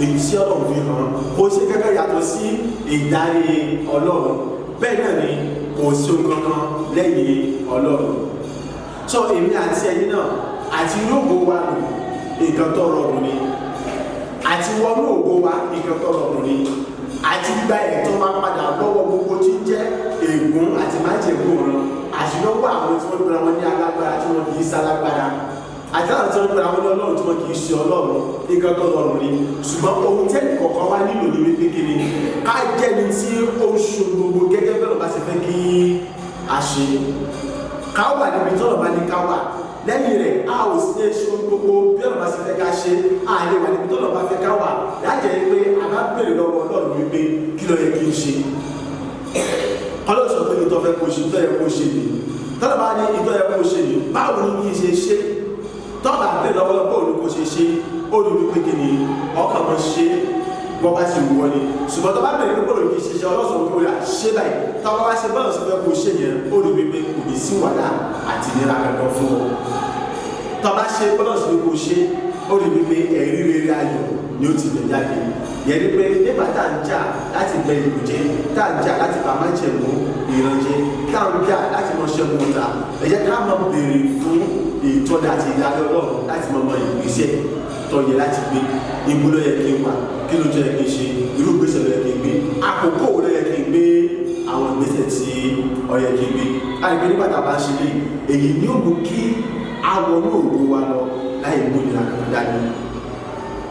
[SPEAKER 3] èyí tí Ọlọ́run fi hàn. Kò ṣe gẹ́gẹ́ yàtọ̀ sí ìdarí Ọlọ́run. Bẹ́ẹ̀ náà ni kò ṣe nǹkan kan lẹ́yìn Ọlọ́run. So èmi àti ẹ̀yin náà àti inú ògo wa lò nǹkan tó rọrùn ni, àti wọnú ògo wa nǹkan tó rọrùn ni, àti gba ẹ̀tọ́ wa padà lọ́wọ́ gbogbo tí ń jẹ́ ègún àti májèlé ọ̀run, àti lọ́wọ́ àwọn tí wọ́n gbéra wọn ní alágbára tí wọ́n kì í sálágbára, àti àwọn tí wọ́n gbéra wọn ní Ọlọ́run tí wọ́n kì í ṣe Ọlọ́run, nǹkan tó rọrùn ni. Ṣùgbọ́n ohun tẹ́lẹ̀ kọ̀ọ̀kan wá nílò ní wípé kí ni ká jẹ́ni tí ó ń ṣe gbogbo gẹ́gẹ́ bẹ́ẹ̀ lọ́ba ṣe fẹ́ kí a ṣe, ká wà níbi tọ́lọ̀ bá ní ká wà. Lẹ́yìn rẹ̀ a ò sí ṣe gbogbo bí ọ̀nà bá ṣe fẹ́ ká ṣe, a lè wà níbi tọ́lọ̀ bá fẹ́ ká wà lájẹ́ pé a bá béèrè lọ́wọ́ Ọlọ́run wípé kí ló yẹ kí n ṣe. Ọlọ́run sọ pé ìtọ́ fẹ́ kó ṣe, ìtọ́ yẹ kó ṣe ni. Tọ́lọ̀ bá ní ìtọ́ yẹ kó ṣe ni, báwo ni kí n ṣe ṣe? Tọ́lọ̀ bá béèrè lọ́wọ́ báwo ni kó ṣe ṣe, ó ní wípé kí ni ọkàn mọ́ ṣe wọ́n bá ṣe wù wọ́n ni. Ṣùgbọ́n tó bá béèrè pé báwo ni kí n ṣe ṣe, Ọlọ́run sọ pé ó yà ṣe báyìí. Tọ́lọ̀ bá ṣe báwo ṣe fẹ́ kó ṣe yẹn, ó ní wípé kò ní sí wàhálà àti ìnira kankan fún ọ. Tó bá ṣe bọ́lọ̀ sí kò ṣe, ó rí wípé ẹ̀rí rere ayọ̀ ni ó ti lè jáde. Yẹn ni pé nígbà tá à ń jà láti bẹ ìlú jẹ́, tá à ń jà láti bá májẹ̀mú ìran jẹ́, tá à ń jà láti mọ ṣẹ́gun ọ̀tá, ẹ jẹ́ ká máa béèrè fún ìtọ́ni àti ìdarí Ọlọ́run láti mọ mọ ìgbésẹ̀ tó yẹ láti gbé. Ibo ló yẹ kí n wà, kí ló jẹ́ kí n ṣe, irú ìgbésẹ̀ ló yẹ kí n gbé, àkókò wo ló yẹ kí n gbé àwọn ìgbésẹ̀ tí ó yẹ kí n gbé. A lè gbé nígbà tá a bá ń ṣe léyìí, èyí ni ó mú kí a wọnú ògo wa lọ láì mú ìnira kankan dání.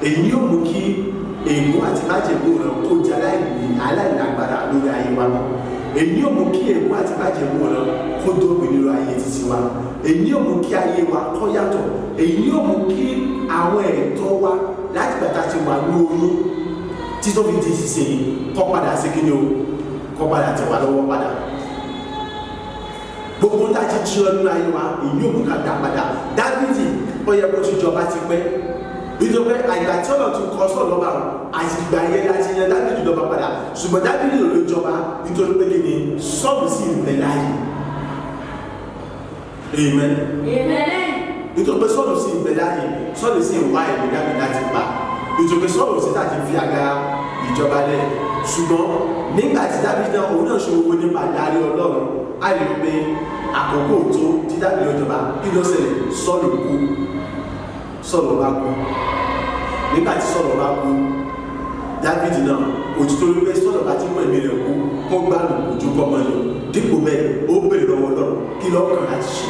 [SPEAKER 3] Èyí ni ó mú kí ègún àti májèlé rẹ kó jẹ aláìlágbára lórí ayé wa mọ́. Èyí ni ó mú kí ègún àti májèlé rẹ kó dópin nínú ayé títí wa. Èyí ni ó mú kí ayé wa kó yàtọ̀. Èyí ni ó mú kí àwọn ẹ̀tọ́ wa láti gbà tá a ti wà ní oyún títọ́ fi di sísè yìí kó padà sí kí ni o, kó padà tẹ̀ wá lọ́wọ́ padà. Gbogbo tá a ti jí ọ nínú ayé wa, èyí ò mú ká dá padà. Dáfídì ó yẹ kó ti jọba ti pẹ́, nítorí pé àgbà tí ọ̀nà ti kọ́ sọ̀rọ̀ lọ́ba àti ìgbà yẹn láti yan Dáfídì lọ́ba padà. Ṣùgbọ́n Dáfídì ò lè jọba nítorí pé kí ni Sọ́ọ̀lù sì ń bẹ láàyè. Amen.
[SPEAKER 4] Amen.
[SPEAKER 3] Nítorí pé Sọ́ọ̀lù sì ń bẹ láàyè, Sọ́ọ̀lù sì ń wá ẹ̀mí Dáfídì láti pa, nítorí pé Sọ́ọ̀lù sì tàbí fi àga ìjọba lẹ̀. Ṣùgbọ́n nígbà tí Dáfídì náà òun náà ṣe owó nípa ìdarí Ọlọ́run, a lè rí pé àkókò tó tí Dáfídì lọ jọba, kí ló ṣẹlẹ̀? Sọ́ọ̀lù kú. Sọ́ọ̀lù bá kú. Nígbà tí Sọ́ọ̀lù bá kú, Dáfídì náà òtítọ́ wípé Sọ́ọ̀lù bá ti mú ẹ̀mí rẹ̀ kú kó gbádùn ojú kọ́mọ yọ. Dípò bẹ́ẹ̀, ó béèrè lọ́wọ́ Ọlọ́run kí lọ́kàn láti ṣe.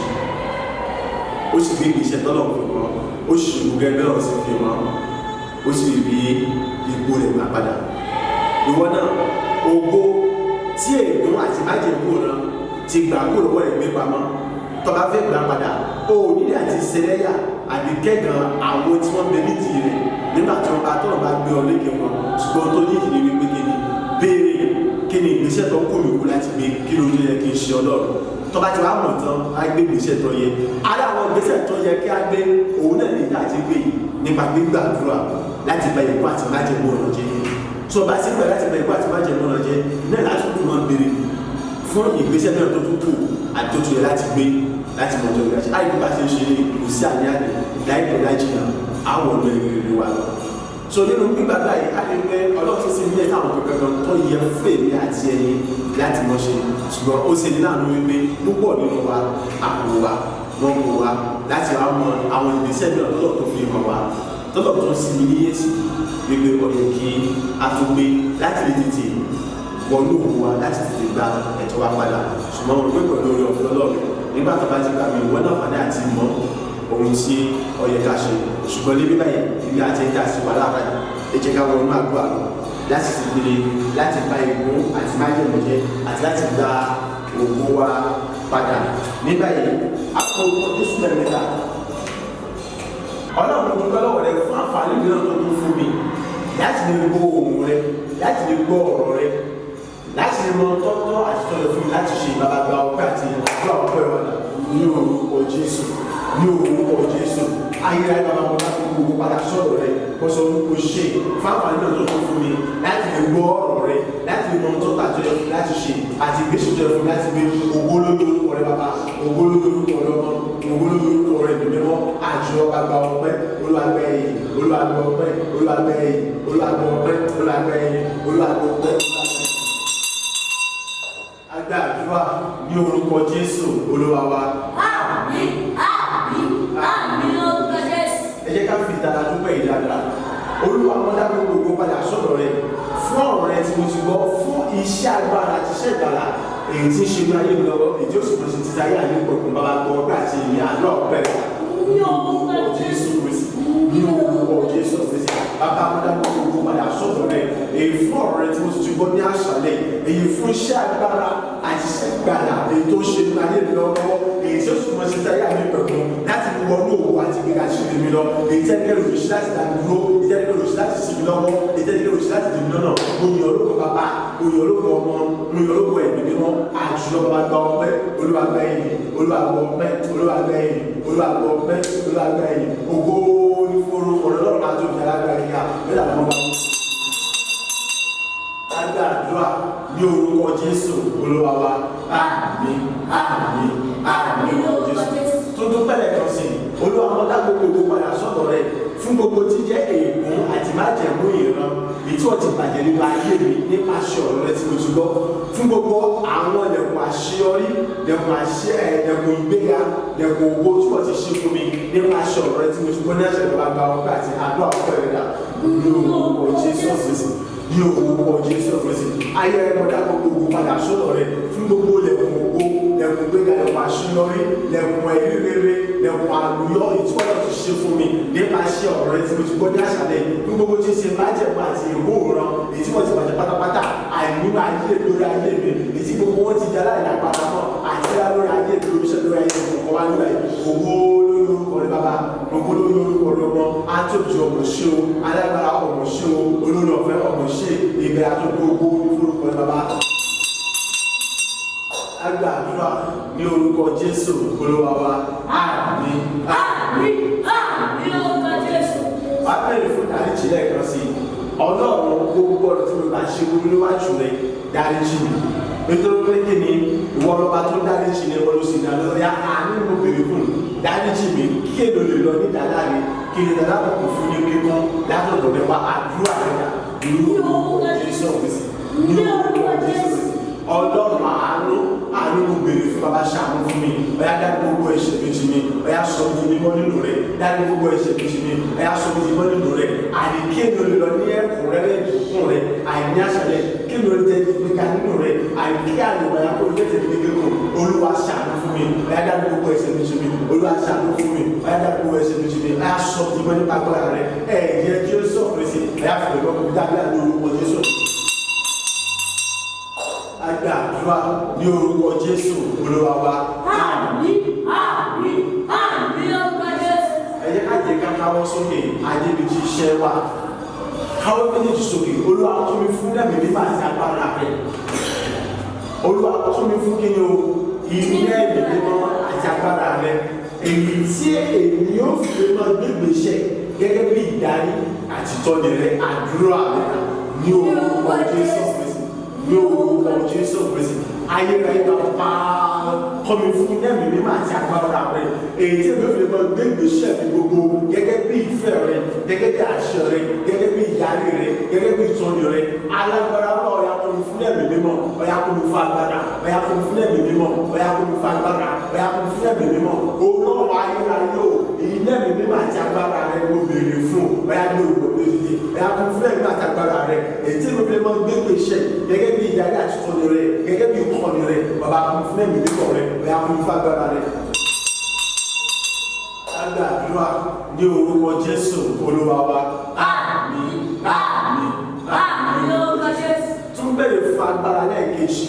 [SPEAKER 3] Ó sì gbé ìgbésẹ̀ tọ́lọ̀ fi wọn, ó sì ṣubú gẹ́gẹ́ ọ̀rọ̀ sì fi wọn, ó sì rí ipò rẹ̀ gbà padà. Ìwọ náà, ògo tí ègún àti májèlú rẹ ti gbà kó lọ́wọ́ rẹ̀ gbé pamọ́, tó bá fẹ́ gbà padà, o ò nílò àti ṣẹlẹ́yà àbí kẹ́gàn àwọn tí wọ́n bẹ nídìí rẹ̀ nígbà tí wọ́n bá tọ́lọ̀ bá gbé ọ lékè wọn. Ṣùgbọ́n tó ní ìdílé wípé kí ni béèrè kí ni ìgbésẹ̀. Ìgbésẹ̀ tó kù mí kú láti gbé? Kí ló yẹ kí n ṣe, Ọlọ́run? Tó bá ti wá mọ̀ tán, á gbé ìgbésẹ̀ tó yẹ. Ara àwọn ìgbésẹ̀ tó yẹ kí á gbé, òun náà ní ìdájí gbé yìí nípa gbígbàdúrà láti bá ikú àti májẹ̀mú ọ̀nà jẹ́. Tó o bá sì gbà láti bá ikú àti májẹ̀mú ọ̀nà jẹ́ náà, láti tún máa béèrè fún ìgbésẹ̀ náà tó tún kù àti tó tún yẹ láti gbé láti mọ̀ tó yẹ láti. Àyè bá ṣe ń ṣe ní kò sí àní-àní, láìpẹ́ láìjìnà àwọn ọ̀nà ìrìn wa lọ. So nínú gbígbàgbà yìí, á lè pé Ọlọ́run ti sin ní àwọn kankan kan tó yẹ fún èmi àti ẹ̀yin láti mọ̀ ṣe, ṣùgbọ́n ó ṣe ní láàánú wípé púpọ̀ nínú wa àpò wa wọ́n kò wa láti wá mọ àwọn ìgbésẹ̀ náà tọ́lọ̀ tó fi hàn wá, tọ́lọ̀ tó sinmi ní yéésì wípé ó yẹ kí a tún gbé láti lè tètè wọnú òkú wa, láti tètè gba ẹ̀tọ́ wa padà. Ṣùgbọ́n mo rò pé pẹ̀lú oore ọ̀fẹ́ Ọlọ́run, nígbà tó bá ti gbà mí ìwọ náà fàdé àti mọ́ ohun tí ó yẹ ká ṣe. Ṣùgbọ́n níbí báyìí, ibi àti ẹja sí wà lára, ẹ jẹ́ ká wọnú àdúrà lọ láti sì gbére láti bá ègún àti májèlé jẹ́ àti láti gba ògo wa padà. Ní báyìí, a kọ orúkọ Jésù lẹ́ẹ̀mẹ́ta. Ọlọ́run, mo dúpẹ́ lọ́wọ́ rẹ fún àǹfààní mìíràn tó tún fún mi láti lè gbọ́ ohùn rẹ, láti lè gbọ́ ọ̀rọ̀ rẹ, láti lè mọ tọ́tọ́ àti tọ́lẹ̀ fún mi láti ṣe. Bàbá, gba ọpẹ́ àti àdúrà ọpẹ́ wa ní orúkọ Jésù, ní orúkọ Jésù. Ayérayé bàbá, mo láti gbogbo padà sọ̀rọ̀ rẹ kó sọ orúkọ ṣe fún àǹfààní náà tó tún fún mi láti lè gbọ́ ọ̀rọ̀ rẹ, láti lè mọ tọ́tọ́ àti tọ́lẹ̀ fún mi láti ṣe àti ìgbésẹ̀ tọ́lẹ̀ fún mi láti gbé. Ògo lórí orúkọ rẹ bàbá, ògo lórí orúkọ rẹ ọmọ, ògo lórí orúkọ rẹ mímọ́. Àjọ bàbá ọpẹ́, Olúwa gba ẹ̀yìn, Olúwa gba ọpẹ́, Olúwa gba ẹ̀yìn, Olúwa gba ọpẹ́, Olúwa gba ẹ̀yìn, Olúwa gba ọpẹ́. Agbàdúrà ní orúkọ Jésù Olúwa wa.
[SPEAKER 4] Àmín, àmín, àmín lórúkọ Jésù.
[SPEAKER 3] Ẹ jẹ́ ká fi ìtara dúpẹ́ ìdára. Olúwa, wọn dá gbogbo padà sọ́dọ̀ rẹ fún ọ̀rọ̀ rẹ tí mo ti gbọ́, fún iṣẹ́ agbára àti iṣẹ́ ìgbàlà èyí tí ń ṣe ní ayé mi lọ́wọ́, èyí tí ó sì mọ̀ sí títí ayé àyè pẹ̀kun. Bàbá, gbọ́ ọgbà àti ìyìn àdúrà ọpẹ́ rẹ
[SPEAKER 4] Ní orúkọ
[SPEAKER 3] Jésù Kristi, ní orúkọ Jésù Kristi. Bàbá, wọn dá gbogbo padà sọ́dọ̀ rẹ èyí fún ọ̀rọ̀ rẹ tí mo ti gbọ́ ní àṣálẹ́, èyí fún iṣẹ́ agbára àti iṣẹ́ ìgbàlà èyí tó ṣe ní ayé mi lọ́wọ́, èyí tí ó sì mọ̀ sí títí ayé àyè pẹ̀kun láti wọnú òwò àti gbéga ṣe mi lọ, èyí tẹ́ kẹ́rù òṣì láti dá mi dúró, èyí tẹ́ kẹ́rù òṣì láti sì mí lọ́wọ́, èyí tẹ́ kẹ́rù òṣì láti dì mí lọ́nà. Mo yàn olóko bàbá, mo yàn olóko ọmọ, mo yàn olóko ẹ̀mí mímọ́. Àjùlọ bàbá, gba ọpẹ́, Olúwa gba ẹ̀yìn, Olúwa gba ọpẹ́, Olúwa gba ẹ̀yìn, Olúwa gba ọpẹ́, Olúwa gba ẹ̀yìn. Ògo ní fóró ọ̀rọ̀ Ọlọ́run àti òbí alágbára kíkà bẹ́ẹ̀ làwọn bá agbàdúrà ní orúkọ Jésù Olúwa wa. Àmín, àmín, àmín lórúkọ Jésù. Tó dúpẹ́ lẹ́ẹ̀kan sí i. Olúwa, wọn dá gbogbo ògo padà sọ́dọ̀ rẹ fún gbogbo tí jẹ́ ègún àti májẹ̀mú ìran èyí tí wọ́n ti bàjẹ́ nínú ayé mi nípasẹ̀ ọ̀rọ̀ rẹ tí mo ti gbọ́, fún gbogbo àwọn ilẹ̀kùn àṣeyọrí, ilẹ̀kùn àṣẹ ẹ̀, ilẹ̀kùn ìgbéga, ilẹ̀kùn owó tí wọ́n ti ṣe fún mi nípasẹ̀ ọ̀rọ̀ rẹ tí mo ti gbọ́ ní àṣẹ. Ìjọba, gba ọpẹ́ àti àdúrà ọpẹ́ rẹ dà ní orúkọ Jésù Kristi, ní orúkọ Jésù Kristi. Ayé rẹ kọjá, gbogbo ògo padà sọ́dọ̀ rẹ fún gbogbo ilẹ̀kùn ògo, ilẹ̀kùn gbéga, ilẹ̀kùn àṣeyọrí, ilẹ̀kùn ẹ̀rí rere, ilẹ̀kùn àlùyọ èyí tí wọ́n ti ṣe fún mi nípasẹ̀ ọ̀rọ̀ rẹ tí mo ti gbọ́ ní àṣálẹ́, fún gbogbo tí ń ṣe májẹ̀mú àti ìwòran èyí tí wọ́n ti bàjẹ́ pátápátá àìmúlò ayé lórí ayé mi, èyí tí gbogbo wọn ti di aláìlágbára mọ́ àti lórí ayé mi, lórí iṣẹ́, lórí ayé mi kọ̀ọ̀kan wá nígbà yìí. Ògo lórí orúkọ rẹ bàbá, ògo lórí orúkọ rẹ ọmọ. Àtòjì ọmọ ṣe o, alágbára ọmọ ṣe o, olórí ọ̀fẹ́ ọmọ ṣe, ìbẹ̀rẹ̀ àtòkò. Ògo ní forúkọ rẹ bàbá. Agbàdúrà ní orúkọ Jésù Olúwa wa. Àmín.
[SPEAKER 4] Àmín, àmín lórúkọ Jésù.
[SPEAKER 3] Wàá bẹ̀rẹ̀ fún dáríjì lẹ́ẹ̀kan sí i. Ọlọ́run, gbogbo ọ̀rọ̀ tí mo bá ṣe gbogbo níwájú rẹ, dáríjì mi, nítorí pé kí ni ìwọ lọ́ba tó dáríjì ni, ìwọ ló sì dá lọ́dọ̀ yá. Àánú mo bèrè fún, dáríjì mi kí èlò lè lọ ní dáadáa kí ni dáadáa kò fún ní kíkún látọ̀dọ̀ rẹ wá. Àdúrà rẹ dà ní orúkọ Jésù Kristi, ní orúkọ Jésù. Ọlọ́run àánú, àánú mo bèrè fún. Bàbá, ṣàánú fún mi. Ọ̀yá, dá gbogbo ẹ̀ṣẹ̀ mi jì mí. Ọ̀yá, sọ mi di mímọ́ nínú rẹ̀. Dá gbogbo ẹ̀ṣẹ̀ mi jì mí. Ọ̀yá, sọ mi di mímọ́ nínú rẹ̀. Àní kí èmi lè lọ ní ẹ̀kúnrẹ́rẹ́ ìbùkún rẹ̀ àìní àṣàlẹ̀, kí èmi lè jẹ́ ìgbéga nínú rẹ̀, àní kí àlùbọ̀ yà kó jẹ́ tèmi ní kíkún. Olúwa, ṣàánú fún mi. Ọ̀yá, dá gbogbo ẹ̀ṣẹ̀ mi jì mí. Olúwa, ṣàánú fún mi. Ọ̀yá, dá gbogbo ẹ̀ṣẹ̀ mi jì mí. Ọ̀yá, sọ mi di mímọ́ nípa agbára rẹ̀, ẹ̀jẹ̀ Jésù Kristi. Ọ̀yá, fún mi lọ́kùnrin dábìlà ní orúkọ Jésù. Agbàdúrà ní orúkọ Jésù Olúwa wa.
[SPEAKER 4] Àmín, àmín, àmín lórúkọ Jésù.
[SPEAKER 3] Ẹ jẹ́ ká jẹ́ ká káwọ́ sókè adébíjì iṣẹ́ wa, káwọ́ méjèèjì sókè. Olúwa, tún mi fún lẹ́mìí mímọ́ àti agbára rẹ̀. Olúwa kún mi fún kíni o, iná ẹ̀mí mímọ́ àti agbára rẹ, èyí tí èmi yóò fi lè máa gbé ìgbésẹ̀ gẹ́gẹ́ bí ìdarí àti ìtọ́ni rẹ. Àdúrà rẹ ní orúkọ Jésù Kristi, ní orúkọ Jésù Kristi. Ayérayé bàbá, kọ́ mi fún ẹ̀mí mímọ́ àti agbára rẹ, èyí tí èmi yóò fi lè máa gbé ìgbésẹ̀ mi gbogbo gẹ́gẹ́ bí ìfẹ́ rẹ, gẹ́gẹ́ bí àṣẹ rẹ, gẹ́gẹ́ bí ìdarí rẹ, gẹ́gẹ́ bí ìtọ́ni rẹ. Alágbára náà, ọ̀yà kọ́ mi fún ẹ̀mí mímọ́, ọ̀yà kọ́ mi fún agbára, ọ̀yà kọ́ mi fún ẹ̀mí mímọ́, ọ̀yà kọ́ mi fún agbára, ọ̀yà kọ́ mi fún ẹ̀mí mímọ́. Olówó ayérayé o, èyí ẹ̀mí mímọ́ àti agbára rẹ mo béèrè fún. Ọ̀yà ní ògbó lójijì, ọ̀yà kọ́ mi fún ẹ̀mí àti agbára rẹ, èyí tí mo fi máa gbé gbèsè gẹ́gẹ́ bí ìdarí àti ìtọ́ni rẹ, gẹ́gẹ́ bí ìkọ́ni rẹ. Bàbá, kọ́ mi fún ẹ̀mí mímọ́ rẹ, ọ̀yà kọ́ mi fún agbára rẹ. Agbàdúrà ní orúkọ Jésù Olúwa wa.
[SPEAKER 4] Àmín, àmín, àmín lórúkọ Jésù.
[SPEAKER 3] Tún bẹ̀rẹ̀ fún agbára lẹ́ẹ̀kejì.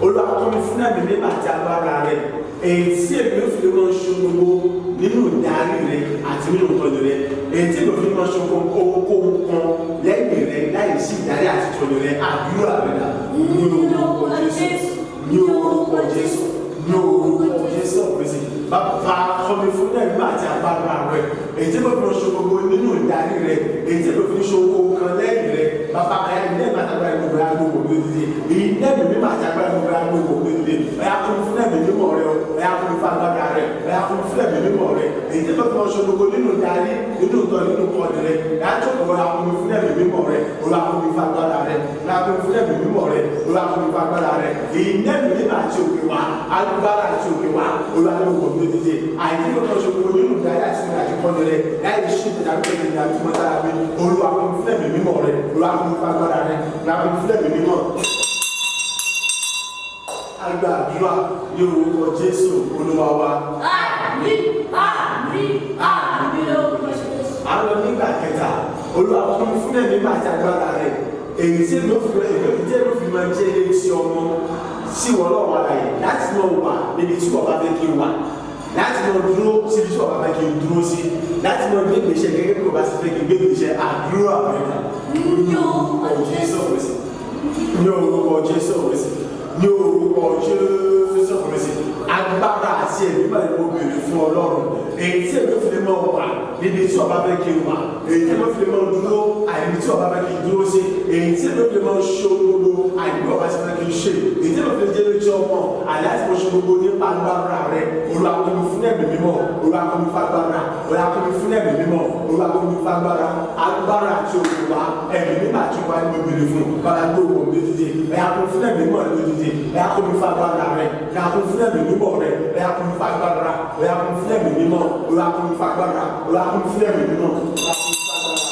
[SPEAKER 3] Olúwa, kún mi fún ẹ̀mí mímọ́ àti agbára rẹ, èyí tí èmi ò fi lè máa ṣe gbogbo nínú ìdarí rẹ àti nínú ìtọ́jú rẹ, èyí tí èmi ò fi lè máa ṣe ohunkóhun kan lẹ́yìn rẹ láì sí ìdarí àti ìtọ́jú rẹ. Àdúrà rẹ dà ní orúkọ Jésù, ní orúkọ Jésù, ní orúkọ Jésù Kristi. Bàbá, kọ́ mi fún ẹ̀mí àti agbára rẹ, èyí tí mo fi ṣe gbogbo nínú ìdarí rẹ, èyí tí mo fi ṣe ohunkóhun kan lẹ́yìn rẹ. Bàbá, ayé ní ẹ̀mí àti agbára gbogbo rẹ gbogbo lódìdí, èyí ní ẹ̀mí mímọ́ àti agbára gbogbo rẹ gbogbo lódìdí. Ọ̀yà, kọ́ mi fún ẹ̀mí mímọ́ rẹ o, ọ̀yà, kọ́ mi fún agbára rẹ, ọ̀yà, kọ́ mi fún ẹ̀mí mímọ́ rẹ, èyí tí mo fi ṣe gbogbo nínú ìdarí, nínú ìtọ́, nínú kọ́ni rẹ. Yàtọ̀, ọ̀yà, kọ́ mi fún ẹ̀mí mímọ́ rẹ. Olúwa, kọ́ mi fún agbára rẹ. Olúwa, kọ́ mi fún ẹ̀mí mímọ́ rẹ. Olúwa, kọ́ mi fún agbára rẹ, èyí ní ẹ̀mí mímọ́ àti òkè wá, agbára àti òkè wá. Olúwa ló wọ̀ mí lódìdí àìsí ló kọ́ ṣe gbogbo nínú ìdarí àti ìrìn àti kọ́ni rẹ láì ṣí ìtàgé ìrìn àti mọ́tàlá mi. Olúwa, kọ́ mi fún ẹ̀mí mímọ́ rẹ. Olúwa, kọ́ mi fún agbára rẹ. Olúwa, kọ́ mi fún ẹ̀mí mímọ́. Agbàdúrà ní orúkọ Jésù Olúwa wa.
[SPEAKER 4] Àmín, àmín, àmín lórúkọ Jésù.
[SPEAKER 3] À ń lọ nígbà kẹta. Olúwa, kún mi fún ẹ̀mí àti agbára rẹ, èyí tí èmi ò fi èyí tí èmi ò fi máa jẹ́ ilé tí ọmọ sí wọn lọ́wọ́ ara yìí, láti máa wà níbi tí wọ́n bá fẹ́ kí n wà, láti máa dúró síbi tí wọ́n bá fẹ́ kí n dúró sí, láti máa gbé ìgbésẹ̀ gẹ́gẹ́ bí wọ́n bá sì fẹ́ kí n gbé ìgbésẹ̀. Àdúrà rẹ̀
[SPEAKER 4] Ní orúkọ
[SPEAKER 3] Jésù Kristi, ní orúkọ Jésù Kristi, ní orúkọ Jésù Kristi. Agbára àti ẹ̀mí máa ń mo béèrè fún Ọlọ́run, èyí tí èmi fi lè máa wà níbi tí ọba fẹ́ kí n wà, èyí tí èmi fi lè máa dúró àìní tí ọba fẹ́ kí n dúró sí, èyí tí èmi fi lè máa ṣe gbogbo àìní bí ọba ti fẹ́ kí n ṣe, èyí tí èmi fi lè jẹ́ lójú ọmọ àlẹ́ àti mo ṣe gbogbo nípa agbára rẹ. Olúwa, kún mi fún ẹ̀mí mímọ́. Olúwa, kún mi fún agbára. Olúwa, kún mi fún ẹ̀mí mímọ́. Olúwa, kún mi fún agbára, agbára àti òkú wa, ẹ̀mí mímọ́ àti òkú wa ni mo béèrè fún. Bàbá, gbé òkú mi lójijì. Ẹ̀yà, kún fún ẹ̀mí mímọ́ rẹ lójijì. Ẹ̀yà, kún mi fún agbára rẹ. Ẹ̀yà, kún fún ẹ̀mí mímọ́ rẹ. Ẹ̀yà, kún mi fún agbára. Ẹ̀yà, kún fún ẹ̀mí mímọ́. Olúwa, kún mi fún agbára. Olúwa, kún mi fún ẹ̀mí mímọ́. Olúwa, kún mi fún agbára.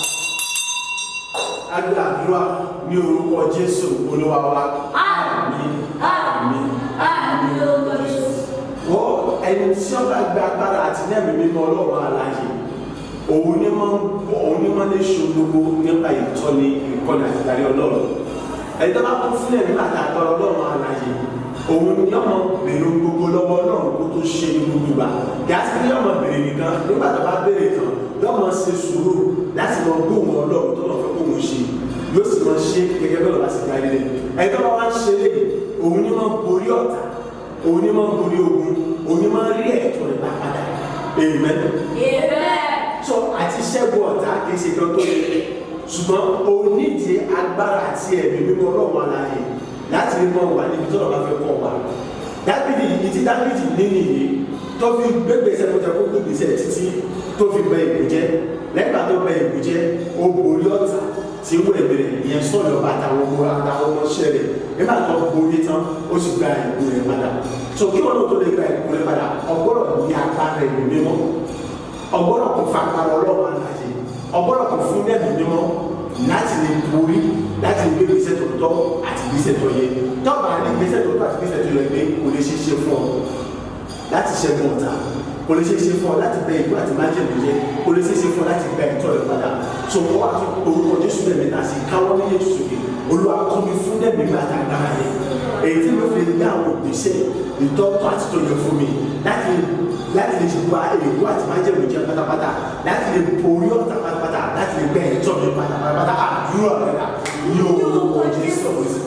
[SPEAKER 3] Agbàdúrà ní orúkọ Jésù Olúwa wa.
[SPEAKER 4] Àmín, àmín, àmín lórúkọ Jésù.
[SPEAKER 3] Wọ́n ẹni tí wọ́n bá gba agbára àti ẹ̀mí mímọ́ Ọlọ́run alààyè, òun ní máa lè ṣe gbogbo nípa ìtọ́ni, ìkọ́ni àti ìdarí Ọlọ́run. Ẹni tó bá kún fún ẹ̀mí àti agbára Ọlọ́run alààyè, òun ni ọmọ béèrè ohun gbogbo lọ́wọ́ Ọlọ́run kó tó ṣe ní gbogbo ìgbà. Gàásì ni ọmọ béèrè nìkan. Nígbà tó bá béèrè tán, yóò máa ṣe sùúrù láti lọ gbóhùn Ọlọ́run tó lọ́ fẹ́ kóhùn ṣe, yóò sì máa ṣe gẹ́gẹ́ bẹ́ẹ̀ lọ́ba sì darí rẹ̀. Ẹni tó bá wá ń ṣe léyìí, òun ni máa borí ọ̀tá, òun ni máa borí ogun, òun ni máa rí ẹ̀tọ́ rẹ̀ bá padà. Amen.
[SPEAKER 4] Amen.
[SPEAKER 3] So àti ṣẹ́gun ọ̀tá kì í ṣe kan tó le, ṣùgbọ́n o nídìí agbára àti ẹ̀mí mímọ́ Ọlọ́run alààyè láti lè mọ wà níbi tó lọ́ba fẹ́ kọ́ wa. Dábìdì yìí tí Dábìdì ní nìyí tó fi gbégbèsè tó tẹ kó gbégbèsè títí tó fi bẹ ìbò jẹ́. Lẹ́gbàá tó bẹ ìbò jẹ́, ó borí ọ̀tá tí ó wẹ̀ bẹ̀rẹ̀ ìyẹn sọ̀rọ̀ ọba àtàwọn ọmọọṣẹ́ rẹ̀. Nígbà tó borí tán, ó sì gba ìbò rẹ̀ padà. So kí wọn náà tó lè gba ìbò rẹ̀ padà, ọgbọ́dọ̀ ní agbára ẹ̀mí mímọ́, ọgbọ́dọ̀ kò fa agbára Ọlọ́run alààyè, ọgbọ́dọ̀ kò fún ẹ̀mí mímọ́ láti lè borí, láti lè gbé ìgbésẹ̀ tó tọ́ àti ìgbésẹ̀ tó yẹ. Tọ́ba ní ìgbésẹ̀ tó tọ́ àti ìgbésẹ̀ tó yẹ gbé, kò lè ṣeé ṣe fún ọ láti ṣẹ́gun ọ̀tá, kò lè ṣeé ṣe fún ọ láti bẹ ìlú àti májèlé jẹ, kò lè ṣeé ṣe fún ọ láti gba ẹ̀tọ́ rẹ padà. So wọ́n wá tún orúkọ Jésù lẹ́ẹ̀mẹ́ta sí, káwọ́ méjèèjì sókè. Olúwa, kọ́ mi fún ẹ̀mí mi àti agbára rẹ, èyí tí mo fi lè gbé àwọn ìgbésẹ̀ ìtọ́tọ́ àti tó yẹ fún mi láti lè gba èlò àti májèlé jẹ pátápátá, láti lè borí ọ̀tá pátápátá, láti lè gba ẹ̀tọ́ mi pátápátá. Àdúrà rẹ ní orúkọ Jésù Kristi,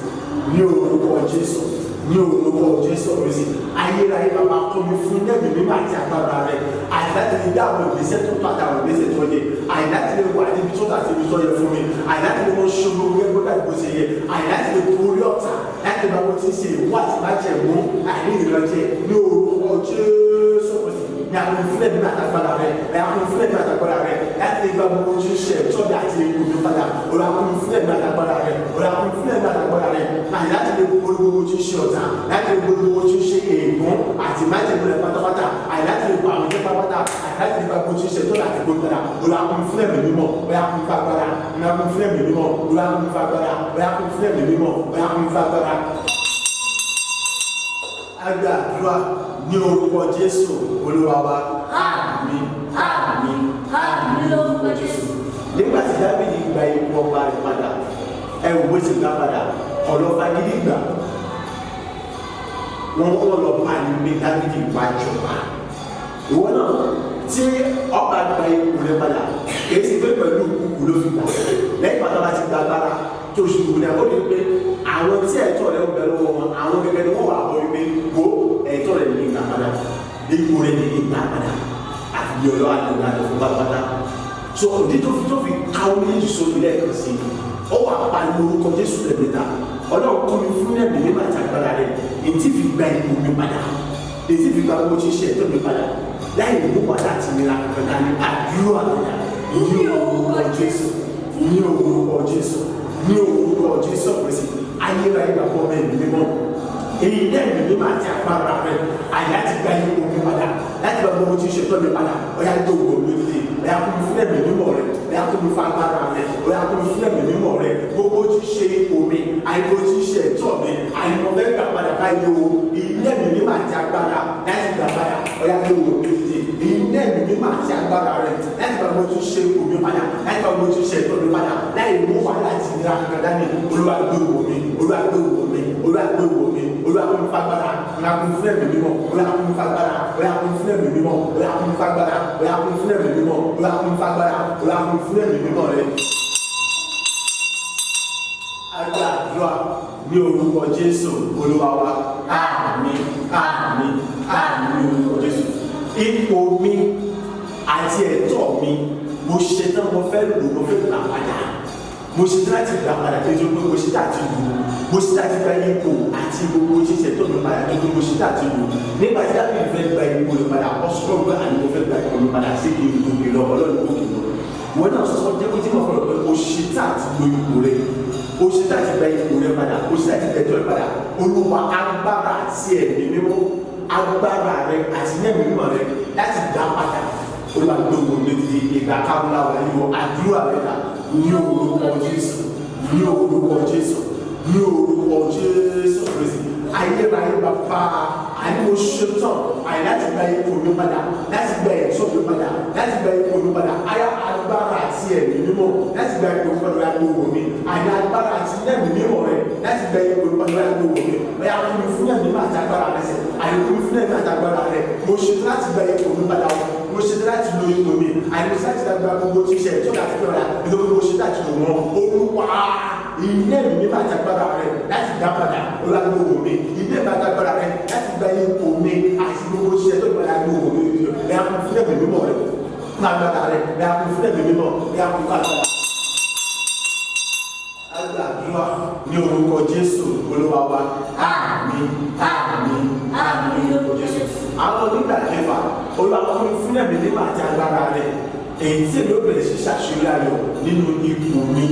[SPEAKER 3] Ní orúkọ Jésù, ní orúkọ Jésù Kristi, ayérayé bàbá kọ́ mi fún ẹ̀mí mímọ́ àti agbára rẹ̀, àti láti lè dá àwọn ìgbésẹ̀ tó tọ́ àti àwọn ìgbésẹ̀ tó yẹ, àti láti lè wà níbi tó tọ́ àti ibi tó yẹ fún mi, àti láti lè mọ ṣòro gẹ́gẹ́ bó dàbí bó ṣe yẹ, àti láti lè borí ọ̀tá, láti lè bá bó ti ṣe ìwọ àti májẹ̀mú àìní ìrànjẹ. Ní orúkọ Jésù Kristi, ní àwọn ìfúnlẹ̀ mímọ́ àti agbára rẹ̀, ní àwọn ìfúnlẹ̀ mímọ́ àti agbára rẹ̀, láti lè gba gbogbo ojú ṣe ẹ̀tọ́ mi àti egbò mi padà. Olúwa kún mi fúnlẹ̀ mímọ́ àti agbára rẹ̀, Olúwa kún mi fúnlẹ̀ mímọ́ àti agbára rẹ̀, àti láti lè borí gbogbo ojú ṣe ọ̀tá, láti lè borí gbogbo ojú ṣe ègún àti májẹ̀mú rẹ̀ pátápátá, àti láti lè gba àwọn jẹ́ pátápátá, àti láti lè gba gbogbo ojú ṣe ẹ̀tọ́ mi àti egbò mi padà. Olúwa kún mi fúnlẹ̀ mi mímọ́, Olúwa kún mi fún agbára, Olúwa kún mi fúnlẹ̀ mi mímọ́, Olúwa kún mi fún agbára, Olúwa kún mi fúnlẹ̀ mi mímọ́, Olúwa kún mi fún agbára. A gbàdúrà ní orúkọ Jésù Olúwa wa.
[SPEAKER 4] Àmín, àmín, àmín lórúkọ Jésù.
[SPEAKER 3] Nígbà tí Dáfídì gba ipò ọba rẹ̀ padà, ẹ wò bó ti gbà padà, ọlọ́fà gidi gbà. Wọ́n kọ́ lọ bá ní pé Dáfídì wá jọba. Ìwọ náà tí ọba gba ipò rẹ̀ padà, kìí ṣe pé pẹ̀lú kúkú ló fi gbà. Lẹ́yìn pàtó bá ti gba agbára tó ṣubú náà, ó ní pé àwọn tí ẹ̀tọ́ rẹ̀ ń bẹ lọ́wọ́ wọn, àwọn gẹ́gẹ́ ni wọ́n wà bọ́ wípé wo ẹ̀tọ́ rẹ̀ ní ìgbà padà, ipò rẹ̀ ní ìgbà padà, àti bí ọlọ́wà ní ìgbà rẹ̀ fún pátápátá. So òdì tó fi ka omi Jésù sómi lẹ́ẹ̀kan sí i, ó wà pariwo orúkọ Jésù lẹ́ẹ̀mẹ́ta. Ọlọ́run kọ́ mi fún ẹ̀mí mímọ́ àti agbára rẹ̀, èyí tí fi gba ipò mi padà, èyí tí fi gba owó ṣíṣe ẹ̀tọ́ mi padà, láì mú wàhálà àti ìnira kankan dání. Àdúrà lọ́dà. Ní orúkọ Jésù, ní orúkọ Jésù, ní orúkọ Jésù Kristi, ayérayé bàbá ọmọ ẹ̀mí mímọ́, èyí lẹ́ẹ̀mí mímọ́ àti agbára rẹ̀, àyà ti gba ipò mi padà, láti gba owó ṣíṣe ẹ̀tọ́ mi padà. Ọ̀yá tó wọ̀ mí lódìdí, ọ̀yá kún mi fún ẹ̀mí mímọ́ rẹ̀, ọ̀yá kún mi fún agbára rẹ̀, ọ̀yá kún mi fún ẹ̀mí mímọ́ rẹ̀. Gbogbo ṣíṣe ipò mi, àìkò ṣíṣe ẹ̀tọ́ mi, àìmọ̀ fẹ́ gbà padà báyìí o, ilé ẹ̀mí mímọ́ àti agbára láti gbà padà. Ọ̀yá tó wọ̀ mí lódìdí, ilé ẹ̀mí mímọ́ àti agbára rẹ̀, láti gba gbogbo ṣíṣe ipò mi padà, láti gba gbogbo ṣíṣe ẹ̀tọ́ mi padà, láì mú wàhálà àti ìnira kankan dání. Olúwa gbé wọ̀ mí, Olúwa gbé wọ̀ mí, Olúwa gbé wọ̀ mí, Olúwa kún mi fún agbára, Olúwa kún mi fún ẹ̀mí mímọ́, Olúwa kún mi fún agbára, Olúwa kún mi fún ẹ̀mí mímọ́, Olúwa kún mi fún agbára, Olúwa kún mi fún ẹ̀mí mímọ́, Olúwa kún mi fún agbára, Olúwa kún mi fún ẹ̀mí mímọ́ rẹ̀. A gbàdúrà ní orúkọ Jésù Olúwa wa. Àmín, àmín, àmín ní orúkọ Jésù. Ipò mi àti ẹ̀tọ́ mi, mo ṣetán, mo fẹ́ lò, mo fẹ́ gbà padà. Mo ṣetán láti gbà padà tó tó pé mo ṣetán àti lò. Mo ṣetán àti gba ipò àti gbogbo ṣíṣe tó mi padà tó tó mo ṣetán àti lò. Nígbà tí Dáfídì fẹ́ gba ipò rẹ̀ padà, ọ̀sùn pé àní mo fẹ́ gba ipò mi padà sí kí n gòkè lọ, Ọlọ́run gòkè lọ. Wọ́n náà sọ jẹ́ kó tí mo fọ̀rọ̀ pé o ṣetán àti lo ipò rẹ̀, o ṣetán àti gba ipò rẹ̀ padà, o ṣetán àti gba ẹ̀tọ́ rẹ̀ padà. Olúwa, agbára àti ẹ̀mí mímọ́, agbára rẹ̀ àti ẹ̀mí mímọ́ rẹ̀ láti dá padà. Olúwa gbogbo lódìdí ìgbà káwọlá wà yíwọ àdúrà rẹ̀ dà. Ní orúkọ Jésù, ní orúkọ Jésù, ní orúkọ Jésù Kristi, ayérayé bàbá, àní mo ṣetán àyè láti gba ipò mi padà, láti gba ẹ̀tọ́ mi padà, láti gba ipò mi padà. Ayé agbára àti ẹ̀mí mímọ́ láti gba ipò mi padà, ọ̀yá gbogbo mi. Àyè agbára àti ẹ̀mí mímọ́ rẹ̀ láti gba ipò mi padà, ọ̀yá gbogbo mi. Ọ̀yá kún mi fún ẹ̀mí mímọ́ àti agbára rẹ̀ sẹ̀. Àyè kún mi fún ẹ̀mí àti agbára rẹ̀. Mo ṣetán láti gba ipò mi padà, mo ṣetán láti lo ipò mi. Àyè mo ṣetán láti gba gbogbo tí ṣe ẹ̀tọ́ láti gbà nítorí mo ṣetán láti lò wọ́n. Olúwa, ilé ẹ̀mí mímọ́ àti agbára rẹ̀ láti dá padà, Olúwa gbogbo mi. Ilé ẹ̀mí àti agbára rẹ̀ láti gba ipò mi àti gbogbo ṣiṣẹ́ tó gbàdá gbogbo mi. Ẹ̀yà kún fún ẹ̀mí mímọ́ rẹ̀, fún agbára rẹ̀, ẹ̀yà kún fún ẹ̀mí mímọ́, ẹ̀yà kún fún agbára. A gbàdúrà ní orúkọ Jésù Olúwa wa. Àmín, àmín, àmín ní orúkọ Jésù. Àwọn onígbà kẹfà, Olúwa kún fún ẹ̀mí mímọ́ àti agbára rẹ̀, èyí tí èmi ó bẹ̀rẹ̀ sí ṣàṣeyọrí ayọ̀ nínú ipò mi,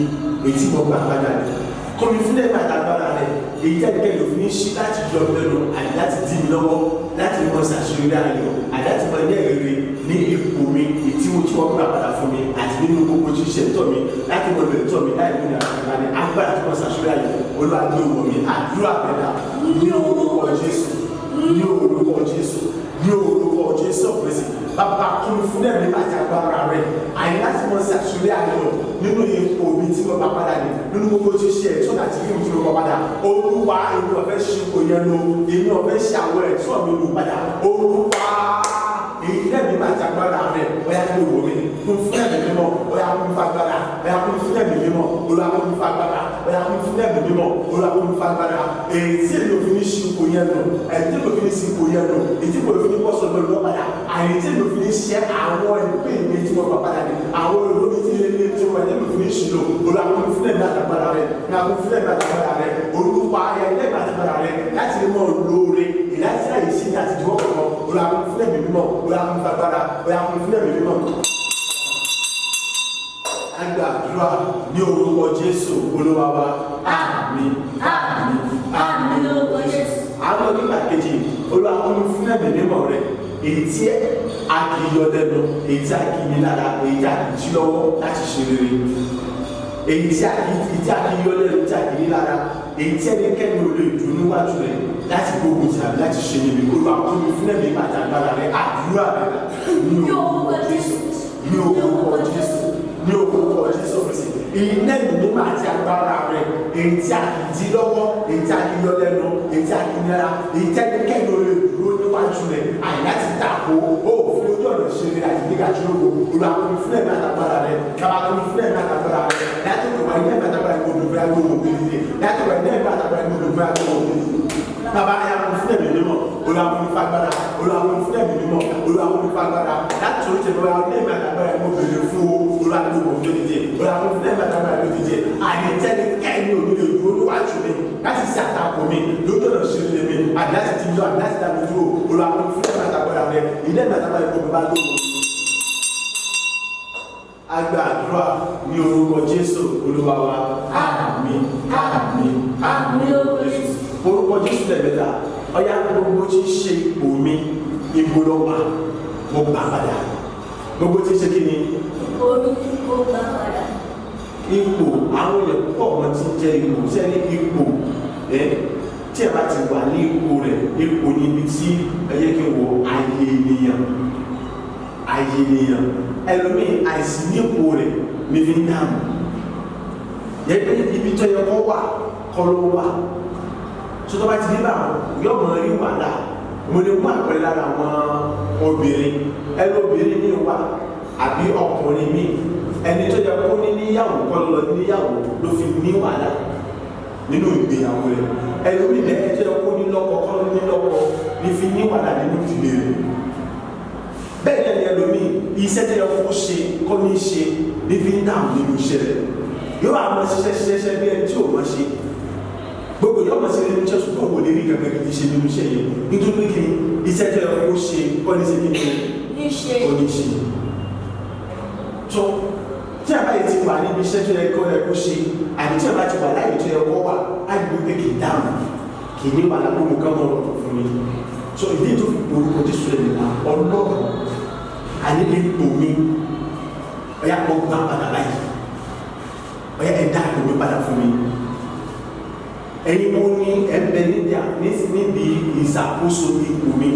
[SPEAKER 3] èyí tí mo gbà padà ní. Kọ́ mi fún ẹ̀mí àtàgbára rẹ̀, èyí tí ẹnikẹ́ni òfin ní ṣí láti yọ mí lẹ́nu àti láti dí mi lọ́wọ́ láti mọ ṣàṣeyọrí ayọ̀ àti láti mọ ní èrè ní ipò mi, èyí tí mo tí wọ́n gbà padà fún mi àti nínú gbogbo ṣíṣe tọ̀ mi láti mọ ìbẹ̀rẹ̀ tọ̀ mi láì ní ìrìnàjò ní agbára tí mo ṣàṣeyọrí ayọ̀. Olúwa gbé wọ̀ mí, àdúrà bẹ̀rẹ̀ ní orúkọ Jésù, ní orúkọ Jésù, ní orúkọ Jésù Kristi. Bàbá kún mi fún ẹ̀mí àti agbára rẹ̀, àyè láti mọ ṣàṣeyọrí ayọ̀ nínú ipò mi tí mo bá padà ní, nínú gbogbo ṣíṣe ẹ̀tọ́ àti fíìmù tí mo bá padà. Olúwa, èmi ò fẹ́ ṣe ipò yẹn lò, èmi ò fẹ́ ṣe àwọn ẹ̀tọ́ mi lò padà. Olúwa, èyí lẹ́mí àti agbára rẹ̀, ọ̀yá gbé wọ̀ mí, kún fún ẹ̀mí mímọ́, ọ̀yá kún fún agbára, ọ̀yá kún fún ẹ̀mí mímọ́. Olúwa kún fún agbára, Ọ̀yà kún fún ẹ̀mí mímọ́. Olúwa kún fún agbára. Èyí tí èmi ò fi ní ṣi ipò yẹn nù. Èyí tí èmi ò fi ní ṣi ipò yẹn nù. Èyí tí èmi ò fi ní bọ́ sọ̀rọ̀ lọ́wọ́ padà. Àyè tí èmi ò fi ní ṣe àwọn ìpín mi tí mo gbà padà ní. Àwọn èrò mi tí ilé tí mo èmi ò fi ní ṣi lò. Olúwa kún fún ẹ̀mí àtàgbára rẹ̀. Olúwa kún fún ẹ̀mí àtàgbára rẹ̀. Olúwa ẹ̀mí àtàgbára rẹ̀ láti lè mọ lóore. Ìlàsí àyè sí ní àtijọ́ kọ̀ọ̀kan. Olúwa kún fún ẹ̀mí mímọ́. Olúwa kún fún agbára. Olúwa kún fún ẹ̀mí mímọ́. A gbàdúrà ní orúkọ Jésù Olúwa wa. Àmín. Àmín.
[SPEAKER 4] Àmín lórúkọ Jésù.
[SPEAKER 3] Àwọn onígbà kejì, Olúwa kún fún ẹ̀mí mímọ́ rẹ̀. Èyí tí a kì í yọ lẹ́nu, èyí tí a kì í ní lára, èyí tí a kì í jí lọ́wọ́ láti ṣe rere. Èyí tí a kì í yọ lẹ́nu, tí a kì í ní lára, èyí tí ẹnikẹ́ni ò lè dùn níwájú rẹ̀ láti gbógun tàbí láti ṣe níbi. Olúwa kún fún ẹ̀mí àti agbára rẹ̀. Àdúrà rẹ̀
[SPEAKER 4] Ní orúkọ Jésù.
[SPEAKER 3] ní orúkọ Jésù, ní orúkọ Jésù Kristi. Iná ìmúmọ́ àti agbára rẹ̀, èyí tí a kì í dí lọ́wọ́, èyí tí a kì í yọ lẹ́nu, èyí tí a kì í nira, èyí tí ẹnikẹ́ni ò lè dúró níwájú rẹ̀ àyè láti tako ó fún ojú ọ̀nà ṣe rere àti gbígbà tí ó wò. Olúwa kún fún ẹ̀mí àtàgbára rẹ̀. Bàbá kún fún ẹ̀mí àtàgbára rẹ̀. Láti òkè wá iná ẹ̀mí àtàgbára rẹ̀ gbọdọ̀ fẹ́ agbóhùn òbí láti òkè wá iná ẹ̀mí àtàgbára rẹ̀ gbọdọ̀ fẹ́ agbóhùn òbí. Bàbá ayé kún fún ẹ̀mí mímọ́. Olúwa kún fún agbára. Olúwa kún fún ẹ̀mí mímọ́. Olúwa kún fún agbára. Láti orí tẹ̀lé wa ní ẹ̀mí àtàgbára rẹ̀ mo bèrè fún o. Olúwa kún fún òfin díje. Olúwa kún fún ẹ̀mí àtàgbára rẹ̀ díje. Àyè tẹ́lẹ̀ kẹ́ni òní lè dúró níwájú mi láti ṣe àtakò mi lójú ọ̀nà ṣe lè mi àbí láti ti yọ àbí láti dá mi dúró. Olúwa kún fún ẹ̀mí àtàgbára rẹ̀. Ilé ẹ̀mí àtàgbára rẹ̀ gbogbo bá lóko. A gbàdúrà ní orúkọ Jésù Olúwa wa. Àmín. Àmín.
[SPEAKER 4] Àmín lórúkọ Jésù.
[SPEAKER 3] Orúkọ Jésù lẹ́ẹ̀mẹ́ta. Ọ̀yá gbogbo tí ń ṣe ipò mi, ibo ló wà, mo gbà padà. Gbogbo tí ń ṣe kí ni?
[SPEAKER 4] Orí ó gbà padà.
[SPEAKER 3] Ipò àwọn èèyàn púpọ̀ wọn ti ń jẹ ipò. Ṣé ní ipò ẹ tí ẹ bá ti wà ní ipò rẹ̀, ipò ní ibi tí ẹ yẹ kí n wọ ayé ènìyàn. Ayé ènìyàn. Ẹlòmíì àìsí ní ipò rẹ̀ ní fi ń dààmú. Yẹ pé ibi tó yẹ kó wà kọ́ ló wà. Tó bá ti dé bá wọn yóò mọ rí wàhálà. Mo lè mú àpẹẹrẹ lára àwọn obìnrin. Ẹni obìnrin mi wà àbí ọkùnrin mi, ẹni tó yẹ kó ní níyàwó kọ́ ló lọ níyàwó ló fi ní wàhálà nínú ìgbéyàwó rẹ̀. Ẹni obìnrin ẹni tó yẹ kó ní lọ́kọ kọ́ ló ní lọ́kọ ní fi ní wàhálà nínú ìdílé rẹ̀. Bẹ́ẹ̀ náà ni ẹlòmíì iṣẹ́ tó yẹ kó ṣe kọ́ ní ṣe ní fi ń dààmú nínú iṣẹ́ rẹ̀. Yóò wá máa ṣiṣẹ́ ṣiṣẹ́ bí ẹni tí ò mọ̀ ṣe. Gbogbo yóò máa ṣe nínú iṣẹ́ ṣùgbọ́n wò lè rí kankan gidi ṣe nínú iṣẹ́ yẹn nítorí kí iṣẹ́ tó yẹ kó ṣe kọ́ ní ṣe kí ni
[SPEAKER 4] Ní ṣe.
[SPEAKER 3] kọ́ ní ṣe. Tó tí a bá yẹ ti wà níbi iṣẹ́ tó yẹ kó ṣe àbí tí a bá ti wà láyè tó yẹ kó wà á gbé pé kì í dáhùn kì í ní wàhálà gbogbo kan mọ̀ ọ̀rọ̀ fún mi. So ìdí tó fi orúkọ Jésù rẹ̀ nìyà Ọlọ́run àní ipò mi ọ̀yà kọ́ gbá padà báyìí ọ̀yà ẹ̀dá ipò mi padà fún mi. Ẹ̀yin mo ní ẹ̀bẹ̀ níbi ìṣàkóso ipò mi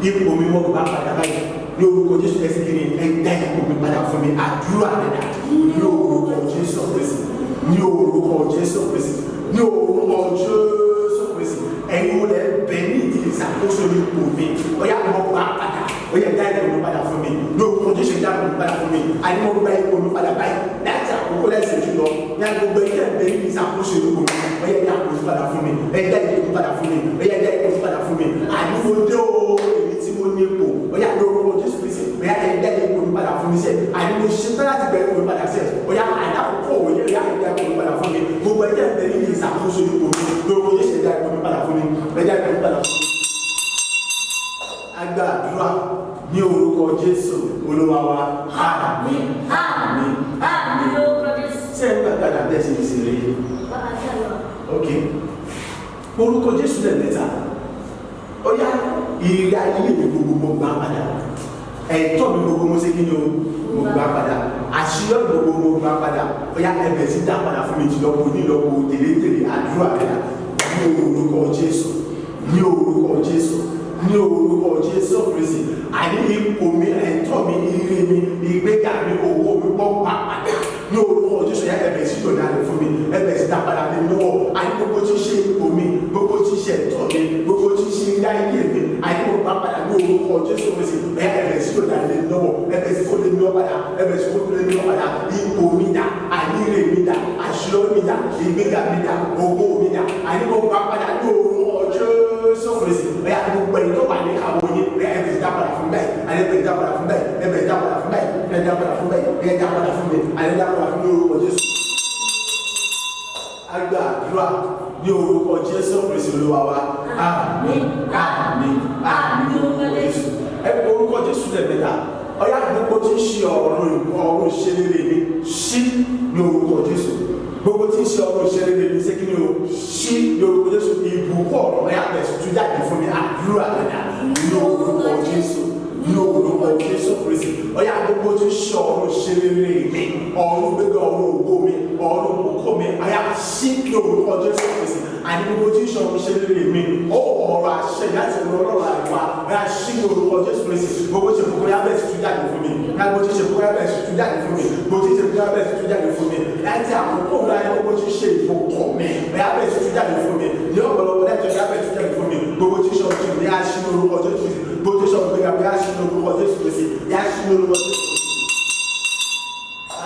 [SPEAKER 3] ipò mi wọ́n gbà padà báyìí ní orúkọ Jésù ẹsẹ̀ kìíní ẹ̀dá ipò mi padà fún mi. Àdúrà rẹ̀ dà ní orúkọ Jésù Kristi, ní orúkọ Jésù Kristi, ní orúkọ Jésù Kristi. Ẹ̀yin mo lẹ̀ bẹ̀ níbi ìṣàkóso ipò mi ọ̀yà wọ́n gbà padà ọ̀yà ẹ̀dá ipò mi padà fún mi ní orúkọ Jésù ẹ̀dá ipò mi padà fún mi. Àní mo gba ipò mi padà báyìí láti àkókò lẹ́sẹ̀ jùlọ ní agbègbè ilé ẹ̀bẹ̀ níbi ìṣàkóso ipò mi ọ̀yà ẹ̀dá ipò mi padà fún mi, ẹ̀dá ipò mi padà fún mi, ọ̀yà ẹ̀dá ipò mi padà fún mi. Àní mo dé o èmi tí mo ní ipò ọ̀yà ní orúkọ Jésù Kristi ọ̀yà ẹ̀dá ipò mi padà fún mi sẹ́. Àní mo ṣe tán láti gba ipò mi padà sẹ́. Ọ̀yà àdàkókò òye ọ̀yà ẹ̀dá ipò mi padà fún mi. Gbogbo ẹ̀dá ẹ̀bẹ̀ níbi ìṣàkóso ipò mi ní orúkọ Jésù ẹ̀dá ipò mi padà fún mi, ẹ̀dá ipò mi padà fún mi. A gbàdúrà ní orúkọ Jésù Olúwa wa. Àmín.
[SPEAKER 4] Àmín. Àmín lórúkọ Jésù.
[SPEAKER 3] Ṣé ẹ ń gbàgbà bẹ́ẹ̀ ṣe ìṣeré?
[SPEAKER 4] Bàbá àti àlọ́.
[SPEAKER 3] Ok. Orúkọ Jésù lẹ́ẹ̀mẹ́ta. Ó yá ìrírí ayé mi gbogbo mo gbà padà. Ẹ̀tọ́ mi gbogbo mo ṣe kí ni o? Mo gbà padà. Àṣeyọrí gbogbo mo gbà padà. Ó yá ẹbẹ̀ sí dá padà fún mi jìlọ́po nílọ́po tèlétèlé. Àdúrà rẹ̀ ní orúkọ Jésù, ní orúkọ Jésù, ní orúkọ Jésù Kristi. Àní ipò mi, ẹ̀tọ́ mi, ire mi, ìgbéga mi, owó mi pọ̀ gbà padà ní orúkọ Jésù. Yá ẹbẹ̀ sí yọ̀ǹda rẹ̀ fún mi, ẹbẹ̀ sí dá padà lé mi lọ́wọ́. Àní gbogbo tí ń ṣe ipò mi, gbogbo tí ń ṣe ẹ̀tọ́ mi, gbogbo tí ń ṣe ilé ayé mi, àní mo gbà padà ní orúkọ Orúkọ Jésù Kristi, ẹ̀bẹ̀ sí kò dá lé lọ́wọ́, ẹ̀bẹ̀ sí kò lé mi lọ́wọ́ padà, ẹ̀bẹ̀ sí kò lé mi lọ́wọ́ padà. Ipò mi dà, àìníre mi dà, àṣeyọrí mi dà, ìgbéga mi dà, ògo mi dà, àìníkò gbà padà ní orúkọ Jésù Kristi. Ẹ̀yà gbogbo ẹ̀yin tó wà ní àwọn yín, ẹ̀bẹ̀ sí dá padà fún bẹ́ẹ̀, ẹ̀bẹ̀ sí dá padà fún bẹ́ẹ̀, ẹ̀bẹ̀ sí dá padà fún bẹ́ẹ̀, ẹ̀bẹ̀ dá padà fún bẹ́ẹ̀, ẹ̀bẹ̀ dá padà fún mi, àìní dá padà fún mi ní orúkọ Jésù. Agba àdúrà ní orúkọ Jésù Kristi Olúwa wa. Àmín, àmín, àmín ní orúkọ Jésù. Ẹ pé orúkọ Jésù lẹ́ẹ̀mẹ́ta. Ọ̀yá gbogbo tí ń ṣe ọ̀run ọ̀run ìṣerere mi ṣí ní orúkọ Jésù. Gbogbo tí ń ṣe ọ̀run ìṣerere mi ṣé kí ni o ṣí ní orúkọ Jésù. Ìbùkún ọ̀run ọ̀yá bẹ̀rẹ̀ tún jáde fún mi, àdúrà rẹ̀ ní orúkọ Jésù, ní orúkọ Jésù Kristi. Ọ̀yá gbogbo tí ń ṣe ọ̀run ìṣerere mi, ọ̀run gbégbé, ọ̀run ògo mi, ọ̀run òkú mi, ọ̀yá ṣí ní orúkọ Jésù Kristi. Àní gbogbo tí ń ṣe ọ̀run ìṣerere mi, ó ọ̀rọ̀ àṣẹ láti ọ̀run Ọlọ́run àìwá, ọ̀yá ṣí ní orúkọ Jésù Kristi. Gbogbo tí ṣe kókó yá bẹ̀rẹ̀ tún jáde fún mi, gbogbo tí ṣe kókó yá bẹ̀rẹ̀ tún jáde fún mi, gbogbo tí ṣe kókó yá bẹ̀rẹ̀ tún jáde fún mi. Láti àkókò láyé gbogbo tí ṣe ìfọkàn mi, ọ̀yá bẹ̀rẹ̀ tún jáde fún mi. Ní ọ̀pọ̀lọpọ̀ láti ọ̀yá bẹ̀rẹ̀ tún jáde fún mi. Gbogbo tí ṣe ọ̀run yá ṣí ní orúkọ Jésù Kristi. Gbogbo tí ṣe ọ̀run gbéga yá ṣí ní orúkọ Jésù Kristi, yá ṣí ní orúkọ Jésù Kristi.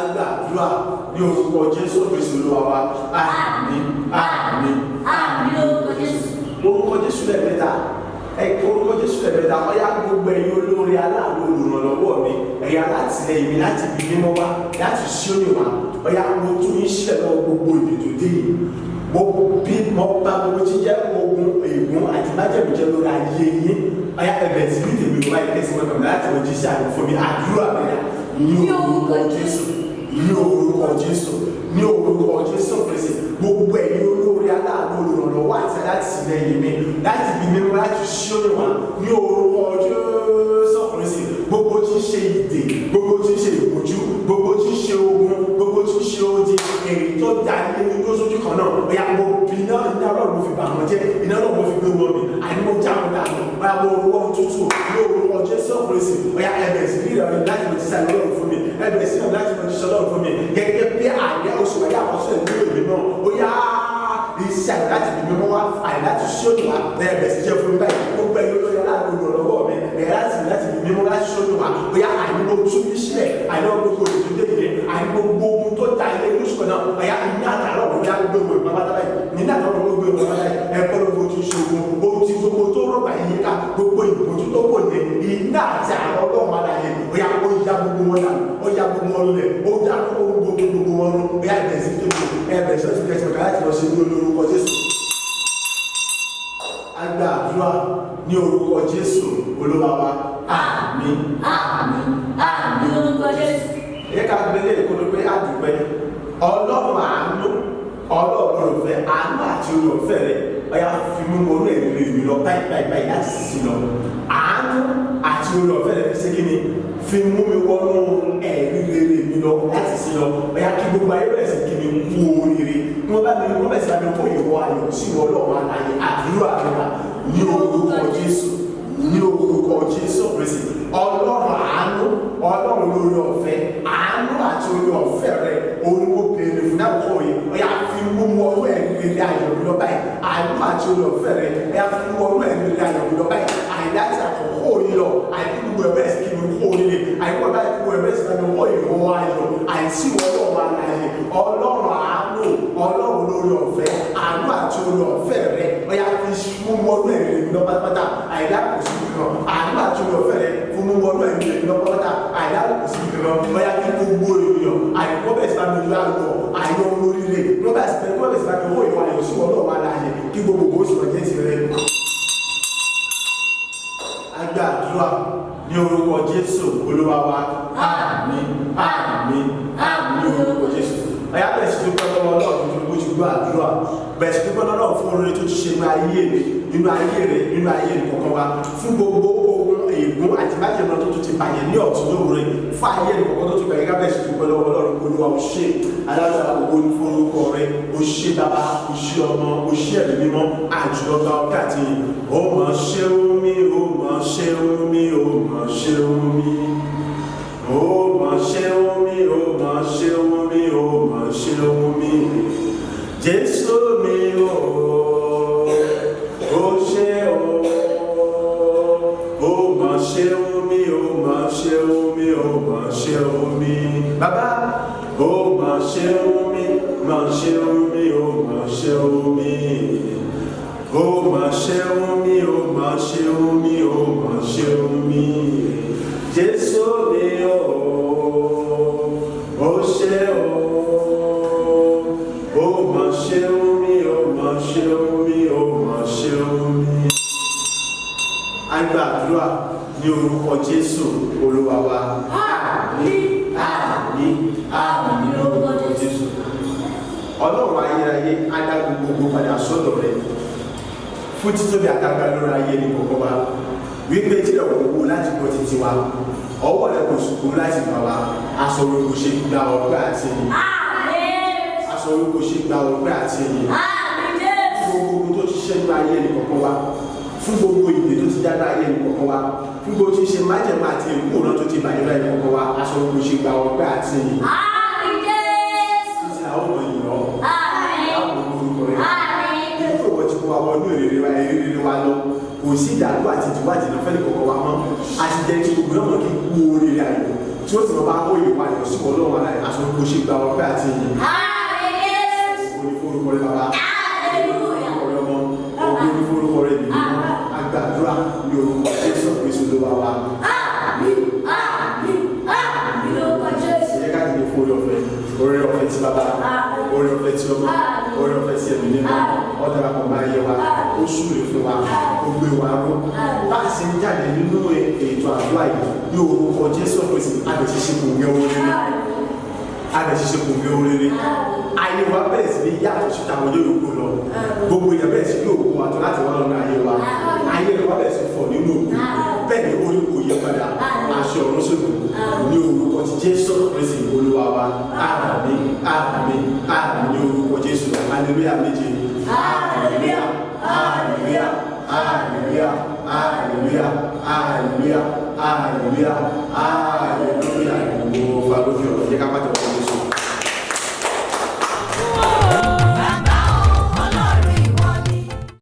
[SPEAKER 3] Agbàdúrà ní orúkọ Jésù Kristi Olúwa wa. Àmín, àmín,
[SPEAKER 4] Àmín lórúkọ Jésù.
[SPEAKER 3] Orúkọ Jésù lẹ́ẹ̀mẹ́ta. Ẹ orúkọ Jésù lẹ́ẹ̀mẹ́ta. Ọ̀yá gbogbo ẹ̀yin olóore, aláàánú, olùrànlọ́wọ́ mi, ẹ̀yin alátìlẹ́yìn mi láti ibi mímọ́ wá, láti Síónì wá, ọ̀yá mo tún yín sílẹ̀ lọ́wọ́ gbogbo ìdè tó dé yìí. Mo bí mo bá gbogbo tí jẹ́ ogun, ègún àti májẹ̀mú jẹ́ lórí ayé yín. Ọ̀yá ẹ̀bẹ̀ tí bí tèmi ló báyìí kẹ́sì wọn kàn láti wọ́n jíṣẹ́ àná fún mi. Àdúrà bẹ̀rẹ̀ ní orúkọ Jésù, ní orúkọ Jésù, ní orúkọ Jésù Kristi. Gbogbo ẹ̀yin olóore, aláàánú, olùrànlọ́wọ́ àti alátìlẹ́yìn mi láti ibi mímọ́, láti Síónì wá, ní orúkọ Jésù Kristi, gbogbo tí ń ṣe ìdè, gbogbo tí ń ṣe ìbòjú, gbogbo tí ń ṣe ogun, gbogbo tí ń ṣe odi, èyí tó da ilé ní tó sójú kan náà, ọ̀yà mo bí iná, iná Ọlọ́run mo fi bà wọ́n jẹ́, iná Ọlọ́run mo fi gbé wọn mi, àní mo já wọn dànù. Ọ̀yà mo wọ́n tútù ní orúkọ Jésù Kristi. Ọ̀yà ẹ̀bẹ̀ sí ní ìrọ̀lẹ́ láti lọ jíṣẹ́ Ọlọ́run fún mi, ẹ̀bẹ̀ sí láti lọ jíṣẹ́ Ọlọ́run fún mi gẹ́gẹ́ bí àyẹ̀ oṣù ọ̀yà àkọsílẹ̀ ní èmi náà. Ó yá iṣẹ́ àyè láti bí mímọ́ wá, àyè láti ṣóòtù wá, ẹ̀bẹ̀ sí jẹ́ fún mi báyìí. Gbogbo ẹ̀yin olóyè, aláàánú, olùrànlọ́wọ́ mi, ẹ̀yà láti bí mímọ́, láti ṣóòtù wá, ó yá àyè mo tún ní sílẹ̀, àyè náà gbogbo òdòdó yìí, àyè gbogbo ogun tó ta ilé lóṣù kan náà, ọ̀yà iná àtàrà ọ̀rọ̀ yá gbogbo ìgbà pátá báyìí, iná àtàrà ọ̀rọ̀ gbogbo ìgbà pátá báyìí. Ẹ̀kọ́ ló ti ṣògo ohun tí gbogbo tó rọ̀gbà yìí ká, gbogbo ìbòjú tó pò ní iná àti àwọn Ọlọ́run aláyé, ó yá ó ya gbogbo wọn dànù, ó ya gbogbo wọn lulẹ̀, ó dá gbogbo gbogbo wọn rún. Ó yá ẹ̀bẹ̀ sí tó ẹ̀bẹ̀ sí tó kẹsàn án láti lọ ṣe ní olórúkọ Jésù. Agba àdúrà ní orúkọ Jésù Olúwa wa. Àmín, àmín,
[SPEAKER 4] Àmín lórúkọ Jésù.
[SPEAKER 3] Ẹ ká gbélé ìkóló pé àdùpẹ́ Ọlọ́run àánú, Ọlọ́run olùfẹ́, àánú àti olùfẹ́ rẹ, ọ̀yà fi mú wọnú ẹ̀rí rẹ mi lọ báyìí báyìí báyìí láti sísìn lọ. Àánú àti olùfẹ́ rẹ fi ṣe kí ni fi mú mi wọnú ẹ̀rí rere mi lọ láti sísìn lọ. Ọ̀yà kí gbogbo ayé bẹ̀rẹ̀ sí kí mi kú oríire, kí wọ́n bá mi wọ́n bẹ̀rẹ̀ sí bá mi kó ìwọ ayọ̀ sí ìwọ Ọlọ́run alààyè. Àdúrà mi wà ní orúkọ Jésù, ní orúkọ Jésù Kristi. Ọlọ́run àánú, Ọlọ́run lórí ọ̀fẹ́, àánú àti orí ọ̀fẹ́ rẹ olúwo béèrè fún àkókò yìí. Ọ̀yà fi mú wọnú ẹ̀rí rere ayọ̀ mi lọ báyìí. Àánú àti orí ọ̀fẹ́ rẹ, ọ̀yà fi mú wọnú ẹ̀rí rere ayọ̀ mi lọ báyìí. Àìlá àti àkókò yìí lọ, àìkú gbogbo ẹ̀bẹ̀ sí kí mi kó oríire, àìkú ẹ̀bẹ̀ gbogbo ẹ̀bẹ̀ sí kí mi kó ìwọ ayọ̀ àìsí ìwọ Ọlọ́run alààyè. Ọlọ́run àánú, Ọlọ́run lórí ọ̀fẹ́, àánú àti orí ọ̀fẹ́ rẹ, ọ̀yà fi mú wọnú ẹ̀rí rere mi lọ pátápátá. Àìlá kò sí kankan. Àánú àti orí ọ̀fẹ́ rẹ fún mú wọnú ẹ̀rí rere mi lọ pátápátá. Àìlá kò sí kankan. Ọ̀yà kí gbogbo ènìyàn àìkú bẹ̀rẹ̀ sí bá mi yọ ayọ̀ ayọ̀ oríire, wọ́n bẹ̀rẹ̀ sí bá mi kó ìwọ ayọ̀ sí Ọlọ́run alààyè, kí gbogbo oṣù ọ̀jẹ̀ ti rẹ. Agbàdúrà ní orúkọ Jésù Olúwa wa. Àmín, àmín, àmín ní orúkọ Jésù. Ọ̀yá bẹ̀rẹ̀ sí dúpẹ́ lọ́wọ́ Ọlọ́run tó bó ti gbọ́ àdúrà. Bẹ̀rẹ̀ sí dúpẹ́ lọ́wọ́ fún oore tó ti ṣe nínú ayé mi, nínú ayé rẹ, nínú ayé mi kọ̀ọ̀kan wa, fún gbogbo ogun, ègún àti májèmọ́ tó ti bàjẹ́ ní ọ̀tún lóore fún ayé mi kọ̀ọ̀kan tó ti bàjẹ́. Ká bẹ̀rẹ̀ sí dúpẹ́ lọ́wọ́ Ọlọ́run. Olúwa, o ṣé, alágbára, ògo ní fún orúkọ rẹ. O ṣé Bàbá, o ṣé Ọmọ, o ṣé Ẹ̀mí Mímọ́, àjùlọ ọkà àti ó mọ̀ ṣé omi, ó mọ̀ ṣé omi, ó mọ̀ ṣé omi, ó mọ̀ ṣé omi, ó mọ̀ ṣé omi, ó mọ̀ ṣé omi, Jésù mi o, ó ṣé o, ó mọ̀ ṣé mi, ó mà ṣeun mi, ó mà ṣeun mi. Bàbá, ó mà ṣeun mi, mà ṣeun mi, ó mà ṣeun mi. Ó mà ṣeun mi, ó mà ṣeun mi, ó mà ṣeun mi. Jésù mi ó, ó ṣe o. Ó mà ṣeun mi, ó mà ṣeun mi, ó mà ṣeun mi. A gbàdúrà ní orúkọ Jésù Olúwa wa.
[SPEAKER 4] Àmín.
[SPEAKER 3] Àmín, àmín lórúkọ Jésù. Ọlọ́run ayérayé á dá gbogbo padà sọ́dọ̀ rẹ̀ fún títóbi àtàgbà lórí ayé ní kọ̀ọ̀kan wa, wípé tí ọ̀pọ̀ wò láti gbọ́ títí wa, ọwọ́ rẹ̀ kò sùkú láti gbà wá. Aṣọ orúkọ ṣe gba ọpẹ́ àti ìyìn.
[SPEAKER 4] Àmín.
[SPEAKER 3] Aṣọ orúkọ ṣe gba ọpẹ́ àti ìyìn.
[SPEAKER 4] Àmín Jésù.
[SPEAKER 3] Fún gbogbo tó ti ṣẹ́gun ayé ní kọ̀ọ̀kan wa, fún gbogbo ìdè tó ti dáná ayé ní kọ̀ọ̀kan wa, fún gbogbo tí ń ṣe májẹ̀mú àti ìkóòrán tó ti bàjẹ́ láyé kọ̀ọ̀kan wa, aṣọ orúkọ ṣe gba ọpẹ́ àti ìyìn.
[SPEAKER 4] Àmín Jésù.
[SPEAKER 3] Títí àwọn ọmọ yìí lọ
[SPEAKER 4] Àmín.
[SPEAKER 3] àwọn orúkọ rẹ̀
[SPEAKER 4] Àmín.
[SPEAKER 3] nígbà wọ́n ti kó wa wọnú ìrírí wa, ìrírí wa lọ, kò sí ìdàgbò àti ìdíwájì lọ fẹ́ẹ́ kọ̀ọ̀kan wa mọ́. A ti jẹ́ tí gbogbo náà kí kú oríire ayọ̀ tí ó sì mọ bá ó ìwà ayọ̀ sí Ọlọ́run aláì. Aṣọ kò ṣe gba ọpẹ́ àti ìyìn.
[SPEAKER 4] Àmín Jésù.
[SPEAKER 3] Ògo ni forúkọ rẹ Bàbá,
[SPEAKER 4] Hallelujah.
[SPEAKER 3] orúkọ rẹ Ọmọ, ògo ni forúkọ rẹ Ẹ̀mí Mímọ́. A gbàdúrà ní orúkọ Jésù Kristu Olúwa wa.
[SPEAKER 4] Àmín. Àmín. Àmín lórúkọ Jésù.
[SPEAKER 3] Ẹ jẹ́ ká dìde fún oore ọ̀fẹ́. Oore ọ̀fẹ́ ti Bàbá, oore ọ̀fẹ́ ti Ọmọ, oore ọ̀fẹ́ ti Ẹ̀mí Mímọ́, ó darapọ̀ mọ́ ayé wa, ó súre fún wa, ó gbé wa ró. Bá a ṣe ń jáde nínú ètò àdúrà yìí ní orúkọ Jésù Kristi, a lè ṣiṣẹ́ kò ń gẹ́ oríire, a lè ṣiṣẹ́ kò ń gẹ́ oríire. Ayé wa bẹ̀rẹ̀ sí ní yàtọ̀ sí tàwọn ọjọ́ yòókù lọ. Gbogbo èèyàn bẹ̀rẹ̀ sí ní òkú àtọ́ láti wá lọ́nà ayé wa. Ayé wa bẹ̀rẹ̀ sí fọ̀ nínú òkú. Bẹ́ẹ̀ ni orí kò yí padà, aṣọ ọ̀run sọ̀rọ̀ ní orúkọ ti Jésù Kristi Olúwa wa. Àmín, àmín, àmín ní orúkọ Jésù. Hallelujah méje. Hallelujah, hallelujah, hallelujah, hallelujah, hallelujah, hallelujah, hallelujah.